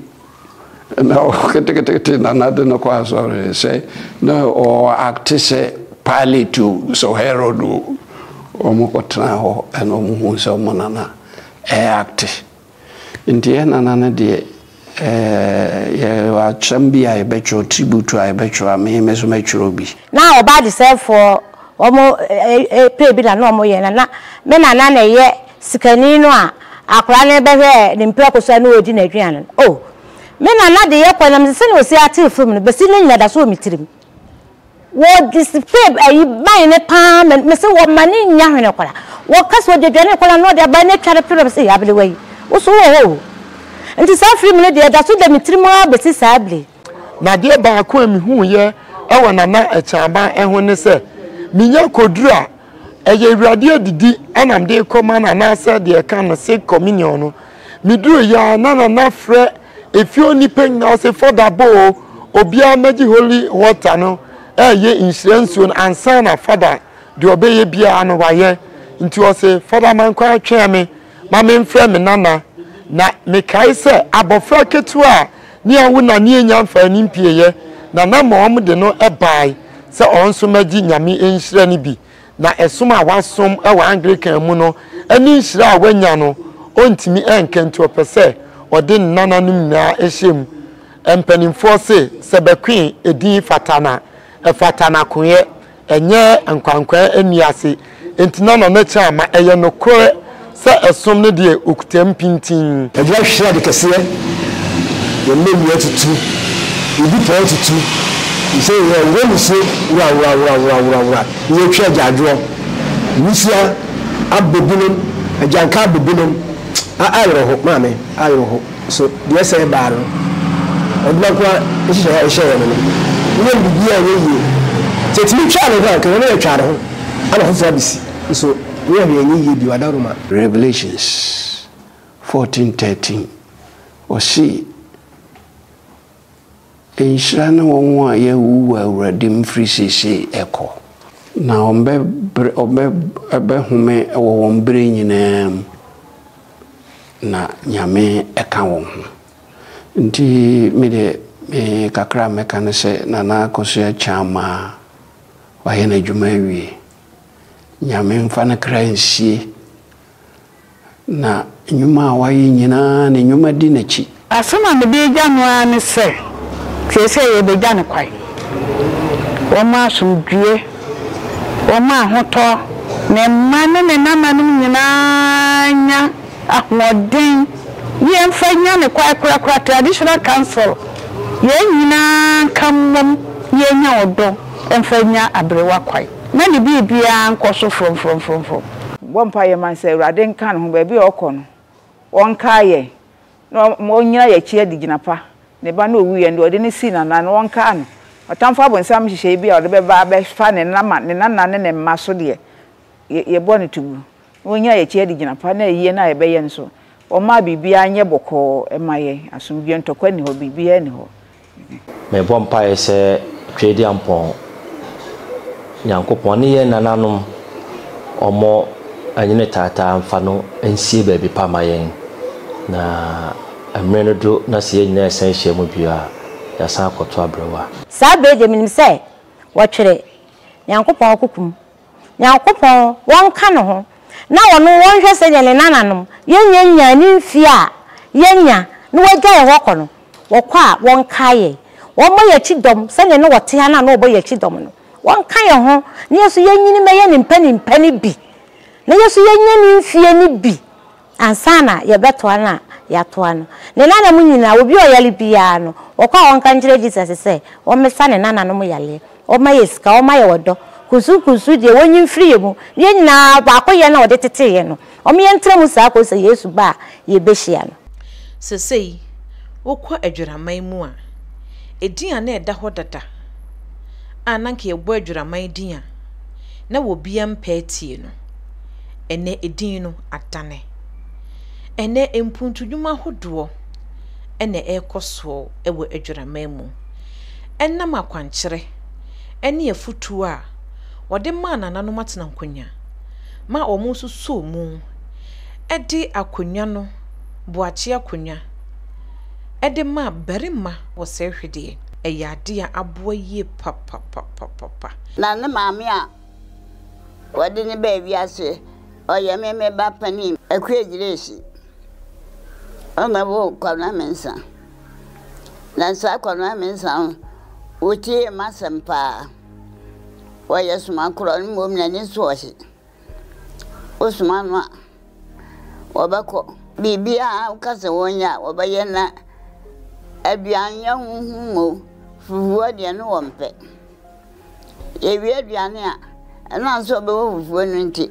Speaker 20: na ketekete nana de no kɔ asɔre sɛ na ɔ acte sɛ Pilate o sɛ Herod o ɔmo kɔ tena hɔ ɛna ɔmo hu sɛ ɔmo nana ɛɛ acte. Nti yɛn nana no deɛ eh, yɛwɔ asɛm bi a yɛbɛtwerɛ, tribute a yɛbɛtwerɛ a, me me nso mɛtwerɛ bi.
Speaker 14: Na ɔbaa adesɛefoɔ wɔn play bi na na wɔn yɛ na na me nana na ɛyɛ sikani no a akwadaa no bɛhwɛ ne mprako so a na ɔredi n'aduane no oh me nana de yɛ kɔ na mesɛ sɛnea ɔsi atee film no bɛsi ne nyina da so wɔ me tirim. Wɔ display ayi ban no paa ma me se wɔma ne nnya hwene kora. Wɔka sɛ ɔde aduane rekɔ na na ɔde aban no atwa no pere me se abelewa yi wo so wɔ hɔ o. Nti saa film no deɛ ɛda so da me tirim ara bɛsi saa bere yi.
Speaker 19: Na adeɛ baako a mehuiɛ wɔ Nana Akyaaban ho ne sɛ, menya kɔduru a, ɛyɛ Awurade adidi na mede rekɔma no anaasɛ deɛ ɛka no sick communion no. Meduruiɛ ara na Nana frɛ efie hɔ nnipa nyinaa ɔse Fada bɔ o, obiara mmɛgye holy water no ɛreyɛ nhyira nsuo no ansa na Fada deɛ ɔbɛyɛ biara no wayɛ. Nti ɔse Fada Mankwaa twɛn me ma memfrɛ me nana. Na mekae sɛ abɔfra ketewa a ne awo na ne anya mfaa ne mpieeɛ na na ma wɔn de no bae sɛ ɔno nso mmɛgye Nyame nhyira no bi. Na ɛsom a wasom wɔ Anglican mu no ne nhyira a wanya no ɔntumi nka nti ɔpɛ sɛ ɔde ne nananom nyinaa hyɛ mu. Mpanimfoɔ se sɛ bɛkoe edin fata na ɛfata no akoeɛ. Ɛnyɛ nkwankwaa ani ase nti na Nana Kyeama ɛyɛ nokorɛ sɛ ɛsom no deɛ okuta mu pintinn.
Speaker 11: Agya hwehwɛ ade kɛseɛ, yɛn mma nnua tutu, yɛn dipɔn tutu, sɛ yɛwɔ nsuo wura-wura-wura-wura-wura na yɛtwa agyaadwoɔ, nwisia abɔ binom, agyanka abɔ binom, a-awerɛho, maame, awerɛho. So deɛ ɛsɛe baa no, ɔdoma nko ara nhyehyɛeɛ a ɛhyɛeɛ no no, woyɛ no biribiara a ɛnyɛ yie. Sɛ ɛtumi twaa ne ho a, anka ɛno yɛ twaa ne ho ana foforɔ abɛsi. Nso woyɛ hwee ɛnyɛ yie bio, adaworoma.
Speaker 20: Revelations 14:13, ɔse, Nhyira ne wɔn a yɛawu wɔ Awurade mu firi seesei ɛkɔ. Na wɔbɛbrɛ, wɔbɛhome wɔ wɔn berɛ nyinaa mu, na Nyame ka wɔn ho. Nti me deɛ, me kakra a mɛka ne sɛ Nana Akosua Kyamaa wayɛ n'adwuma awie. Nyame mfa ne kra nsie. Na nnwuma a wayɛ nyinaa, ne nnwuma di n'akyi.
Speaker 8: Asɛm a mede regya no ara ne sɛ, seesei yɛrebɛgya no kwan. Wɔma asomdwoeɛ, wɔma ahotɔ, ne mma ne ne nananom nyinaa nya ahoɔden ne yɛmfa nya no kwan korakora. Traditional Council, yɛn nyinaa nka mmom na yɛnya ɔdɔ mfa nya aberewa kwan na ne biribiara nkɔ so frɔmfrɔmfrɔmfrɔm.
Speaker 15: Bɔ mpaeɛ ma no sɛ Awurade nka ne ho baabi a ɔkɔ no, ɔnkae yɛn na ɔnnyina yɛn akyi adi gyina pa. Ne ba no a ɔwuiɛ no deɛ ɔde no sii n'anan no, ɔnkae no. Ɔtamfo abonsam nhyehyɛeɛ bi a ɔde bɛba abɛfa ne nama, ne nana ne ne mma so deɛ, yɛbɔ no tugu. Na ɔnnyina yɛn akyi adi gyina pa na ayie no a yɛbɛyɛ no nso, ɔmma biribiara nyɛ bɔkɔɔ mma yɛn. Asomdwoeɛ, ntɔkwa nni hɔ, biribiara nni hɔ.
Speaker 9: Mebɔ mpaeɛ sɛ Tweaduampɔn Nyankopɔn ne yɛn nananom ɔmɔ anyini taataa mfa no nsie baabi pa ma yɛn, na mmerɛ no duru na sɛ yɛn nyinaa yɛsan hyia mu bio a, yɛasan akɔto aberewa.
Speaker 14: Saa berɛ yi deɛ menim sɛ wɔtwere Nyankopɔn kokom Nyankopɔn wɔnka ne ho na ɔno wɔnhwɛ sɛdeɛ ne nananom yɛnnya nyaa ne mfeɛ a yɛanya na wɔagya yɛn hɔ kɔ no, wɔkɔ a wɔnkae yɛn, wɔmmɔ yɛn akyi dɔm sɛdeɛ na wɔte ha no a na wɔbɔ yɛn akyi dɔm no, wɔnka yɛn ho na yɛn nso yɛnyini mmɛyɛ ne mpanimpa no bi, na yɛn nso yɛnya ne mfeɛ no bi. Ansa na yɛbɛtoa no a, yɛatoa no. Ne nananom nyinaa, obi a ɔyare biara no, wɔkɔ a wɔnka nkyerɛ Jesus sɛ ɔmmesa ne nananom yareɛ, ɔmma yɛ sika, ɔmma yɛ ɔdɔ. Kunsunkunsu deɛ, wɔnyi mfiri yɛn mu. Na yɛn nyinaa, baakoyɛ no a ɔde tetee yɛn no, ɔmma yɛntra mu saa kɔsi sɛ Yesu ba a yɛbɛhyia no.
Speaker 2: Sesei wokɔ Adwiraman mu a, edin a na ɛda hɔ dada a na anka yɛbɔ Adwiraman din a na obiara mpɛ atie no, ɛnnɛ edin no adane. Ɛnnɛ mpuntudwuma ahodoɔ na ɛrekɔ soɔ wɔ Adwiraman mu. Ɛnam akwankyerɛ ne afutuo a wɔde maa nananom atena nkonnwa ma wɔn nso sɔɔ mu de akonnwa no, Boakye akonnwa de maa barima wɔ Sɛhwedeɛ. Ɛyɛ adeɛ a aboa yie papapapapa.
Speaker 6: Na ne maame a wɔde no baa wiase, ɔyɛ me me ba panin Akua Gyiresi. Ɔna woo Kwabena Mensah. Na saa Kwabena Mensah no, ɔtiee m'asɛm paa. Ɔyɛ somakorɔ no mmom n'ani so ɔhye. Wosoma no a, wɔbɛkɔ. Biribiara a woka sɛ wɔnyɛ a, wɔbɛyɛ na aduanyɛ ho ho mmom, fufuo deɛ no wɔmpɛ. Yɛwie aduane a, ɛnam sɛ ɔbɛwɔ fufuo no nti,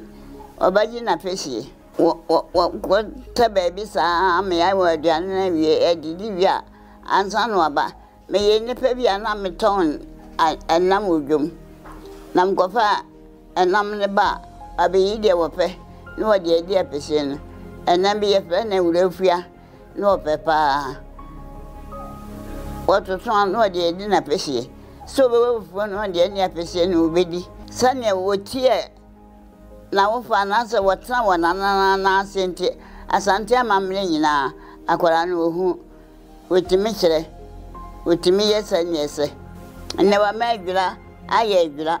Speaker 6: ɔbɛgye n'apɛsie. Wɔkɔtɛ baabi saa ara ma yɛayɛ wɔn aduane no awie, adidi wie a, ansa na wɔaba. Meyɛ nipa bi a na metɔn ɛnam wɔ dwam. Na mekɔfa ɛnam no ba a, wɔabɛyi deɛ wɔpɛ na wɔde adi apɛsie no. Ɛnam bi yɛfrɛ no awurafua na wɔpɛ paa. Wɔtoto a na wɔde adi n'apɛsie. Sɛ wɔbɛwɔ fufuo no wɔde adi apɛsie no wɔbɛdi. Sɛdeɛ wɔtiɛ n'awofo anaasɛ wɔtena wɔn nananom nan ase nti, Asante amammerɛ nyinaa, akwadaa no ɔhu, ɔtumi kyerɛ, ɔtumi yɛ sɛdeɛ ɛsɛ. Nnɛ wama adwira ayɛ adwira.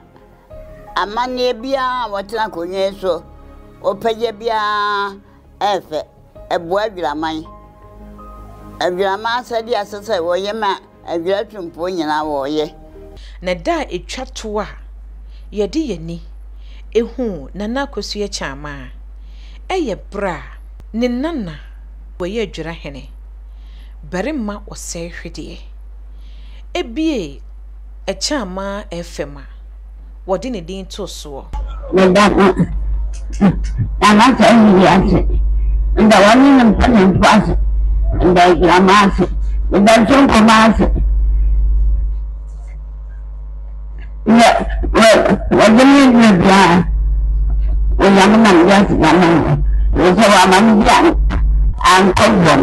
Speaker 6: Amanneɛ biara a wɔtena akonnwa yi so, ɔpagya biara ɛyɛ fɛ, ɛboa adwiraman. Adwiraman asɛdeɛ a ɛsɛ sɛ wɔyɛ ma Adwira tumfoɔ nyinaa wɔyɛ.
Speaker 2: Na da a ɛtwa toɔ a yɛde yɛn ani huu Nana Akosua Kyamaa yɛ berɛ a ne nana ɔyɛ Adwira hene barima Ɔsɛe Hwedeɛ buee Kyamaa FM a wɔde ne din too soɔ.
Speaker 6: Meda no Nana Sɛhwiri ase, meda wɔne ne mpanimfoɔ ase, meda Agyinama ase, meda Nsonkoma ase. Wɔ wɔ wɔde me adwuma biara, Onyame na mede aseda ma no. Ɛfiri sɛ wama me bi ankɔ fam.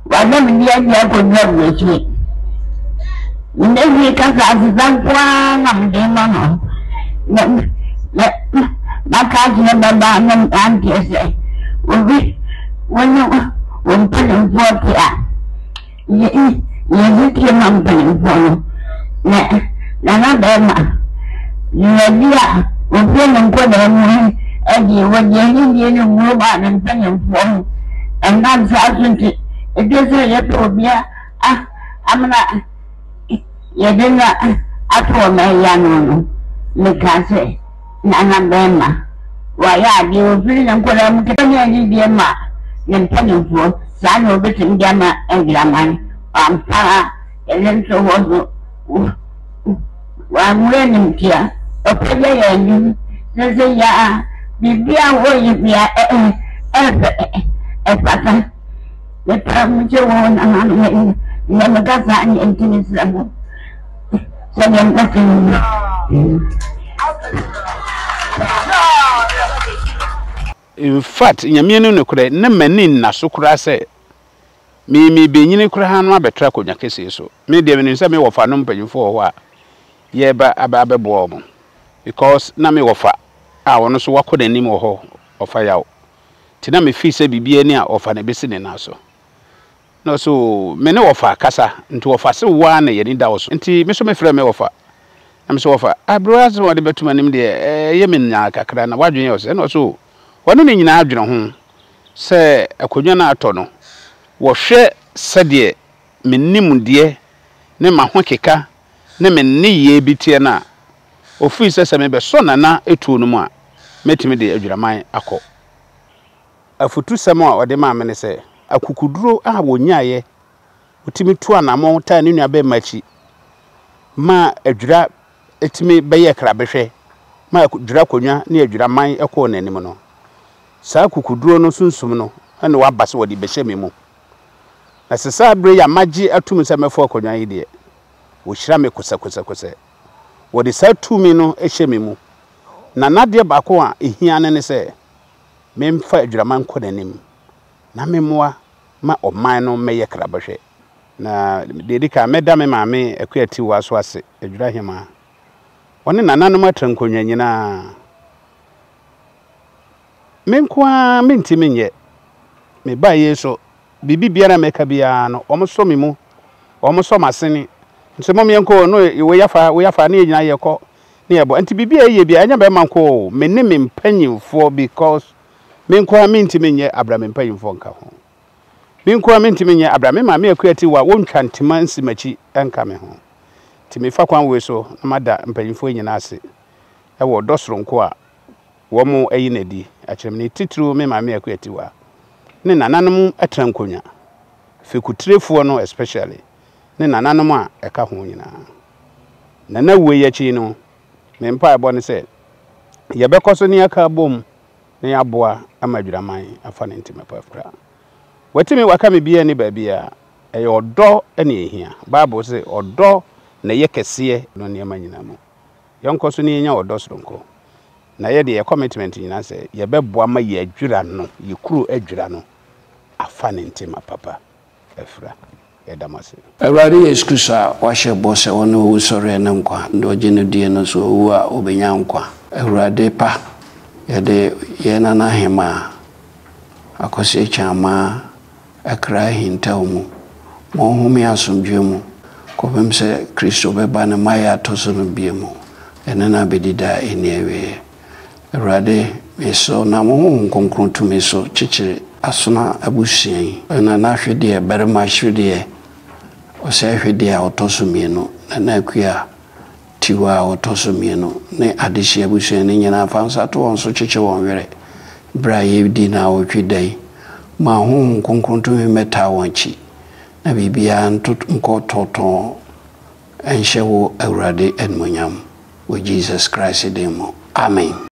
Speaker 6: Wada me di adi akɔdu aburokyire. Meda fie kasa asesa nko ara na mede ma no. Na na maka akyerɛ babaa ne mmeranteɛ sɛ obi wɔne wɔn mpanimfoɔ te a yɛ yɛde ma mpanimfoɔ no. Na nana bɛrima dwumadi a ofie ne nkwadaa mu adi wɔde anidie ne mmuo maa ne mpanimfoɔ no. Ɛnam saa so nti, ɛdwo sɛ yɛpɛ obi a amena yɛde no ato ɔman yi ano no, mekaa sɛ, Nana bɛrima, wayɛ adeɛ, ɔfiri ne nkwadaa mu kɛkɛ ne anidie ma ne mpanimfoɔ, saa na ɔbɛtumi de ama Agyiraman. Ampa ara, yɛde nto hɔ so, wammua animtia, ɔpagya yɛn anim, sɛ sɛ yɛ a, biribiara a wɔyɛ biara ɛfɛ ɛfata. Mepa mo kyɛ wɔ nananom anim, nnɛ meka saa neɛ nti mesrɛ mo sɛdeɛ mobɛka no.
Speaker 20: In fact, Nyame anim nokorɛ, na m'ani nna so koraa sɛ me mebenyini koraa no abɛtra akonnwa kɛseɛ so. Me deɛ menim sɛ me wɔfa nom mpanyinfoɔ wɔ hɔ a yɛreba aba abɛboa wɔn because na me wɔfa a ɔno nso wakɔ n'anim wɔ hɔ ɔfa yaw nti na me feel sɛ biribiara ni a ɔfa na ɛbɛsi ne nan so. Na ɔse oo me ne wɔfa kasa nti wɔfa se wo ara na yɛni da wo so nti me nso me frɛ me wɔfa na me se wɔfa aberewa asem a wɔde bɛto m'anim deɛ ɛyɛ me nyaa kakra na w'adwene yɛ wo sɛ ɛna ɔse oo wɔne ne nyinaa adwene ho sɛ akonnwa no atɔ no wɔhwɛ sɛdeɛ me nimdeɛ ne m'ahokeka ne me nneyɛɛ bi teɛ no a ɔfiri sɛ sɛ mebɛsɔ Nana tuo no mu a mɛtumi de Adwiraman akɔ. Afotusɛm a ɔde maa me ne sɛ, akokoduro a ɔnyaeɛ, ɔtumi tuu anammɔn taa ne nuabarima akyi maa Adwira tumi bɛyɛɛ krabɛhwɛ ma Adwira Konwa ne Adwira man kɔɔ n'anim no, saa akokoduro no sunsum no na waba sɛ ɔde rebɛhyɛ me mu. Na sɛ saa berɛ yi a magye atom sɛ mɛfa akonnwa yi deɛ, wɔhyira me kosɛkosɛkosɛ. Wɔde saa tumi no hyɛ me mu. Na n'adeɛ baako a ɛhia no ne sɛ, memfa adwiraman nkɔ n'anim na memmoa ma ɔman no mmɛyɛ krabɛhwɛ. Na deɛ ɛdi kan, mɛda me maame Akua Tiwaa so ase, Adwira Hemaa. Ɔne nananom atra nkonnwa nyinaa. Me nko ara mentumi nyɛ. Mebaeɛ yi nso, biribi biara a mɛka biara no, wɔsɔ me mu, wɔsɔ m'asene. Nti mom yɛnkɔ o, no wei afa, wei afa, ne yɛn nyinaa yɛkɔ. ne yɛbɔ nti biribi a ɛyɛ biara ɛnyɛ bɛrima nko o me ne me mpanyinfoɔ because me nko ara mentumi nyɛ abira me mpanyinfoɔ nka ho me nko ara mentumi nyɛ abira me maame akua ti wa wɔntwa ntoma nsi m'akyi nka me ho nti mefa kwan wei so na mada mpanyinfoɔ nyinaa ase ɛwɔ ɔdɔ soronko a wɔn ayi no adi akyerɛ me ne titiriw me maame akua ti wa ne nananom atena nkonnwa fekutirefoɔ no especially ne nananom a ɛka ho nyinaa. Nana wuo yi akyi no, me mpaebɔ ne sɛ, yɛbɛkɔ so ne yɛaka abom na yɛaboa ama Adwiraman afa ne ntoma pa afira. Watumi waka me biara nni baabiara. Ɛyɛ ɔdɔ na ɛhia. Bible se ɔdɔ na ɛyɛ kɛseɛ no nneɛma nyinaa mu. Yɛnkɔ so na yɛnya ɔdɔ soronko. Na yɛ deɛ yɛ commitment nyinaa sɛ yɛbɛboa ma yɛ adwira no, yɛ kuro adwira no afa ne ntoma papa afira. Yɛda mo ase. Awurade Yesu Kristo a wahyɛ bɔ sɛ ɔne owusɔreɛ ne nkwa, deɛ ɔgye no die no sɛ ɔwu a ɔbɛnya nkwa. Awurade pa, yɛde yɛn nana hemaa Akwasi Acheamaa akra ahintaw mu, ma ɔnhome asomdwoe mu kɔpem sɛ Kristo bɛba ne mmaeɛ a ɛtɔ so no bio mu, yɛne no abɛdi daa ɛnni awieɛ. Awurade, mesrɛ wo, nam wo Honhom Kronkron tumi so kyekyere Asona abusua yi. Nana Hwedeɛ, Barima Hwedeɛ, Ɔsɛe Hwedeɛ a ɔtɔ so mmienu, Nana Akua Tiwa a ɔtɔ so mmienu, ne adehye abusua no nyinaa, fa nsa to wɔn so kyekye wɔn werɛ berɛ a yɛredi naawɔtwe da yi. Ma Honhom Kronkron tumi mmɛtaa wɔn akyi, na biribiara nto nkɔ tɔɔtɔɔ nhyɛ wo Awurade animuonyam. Wɔ Jesus Christ din mu, amen.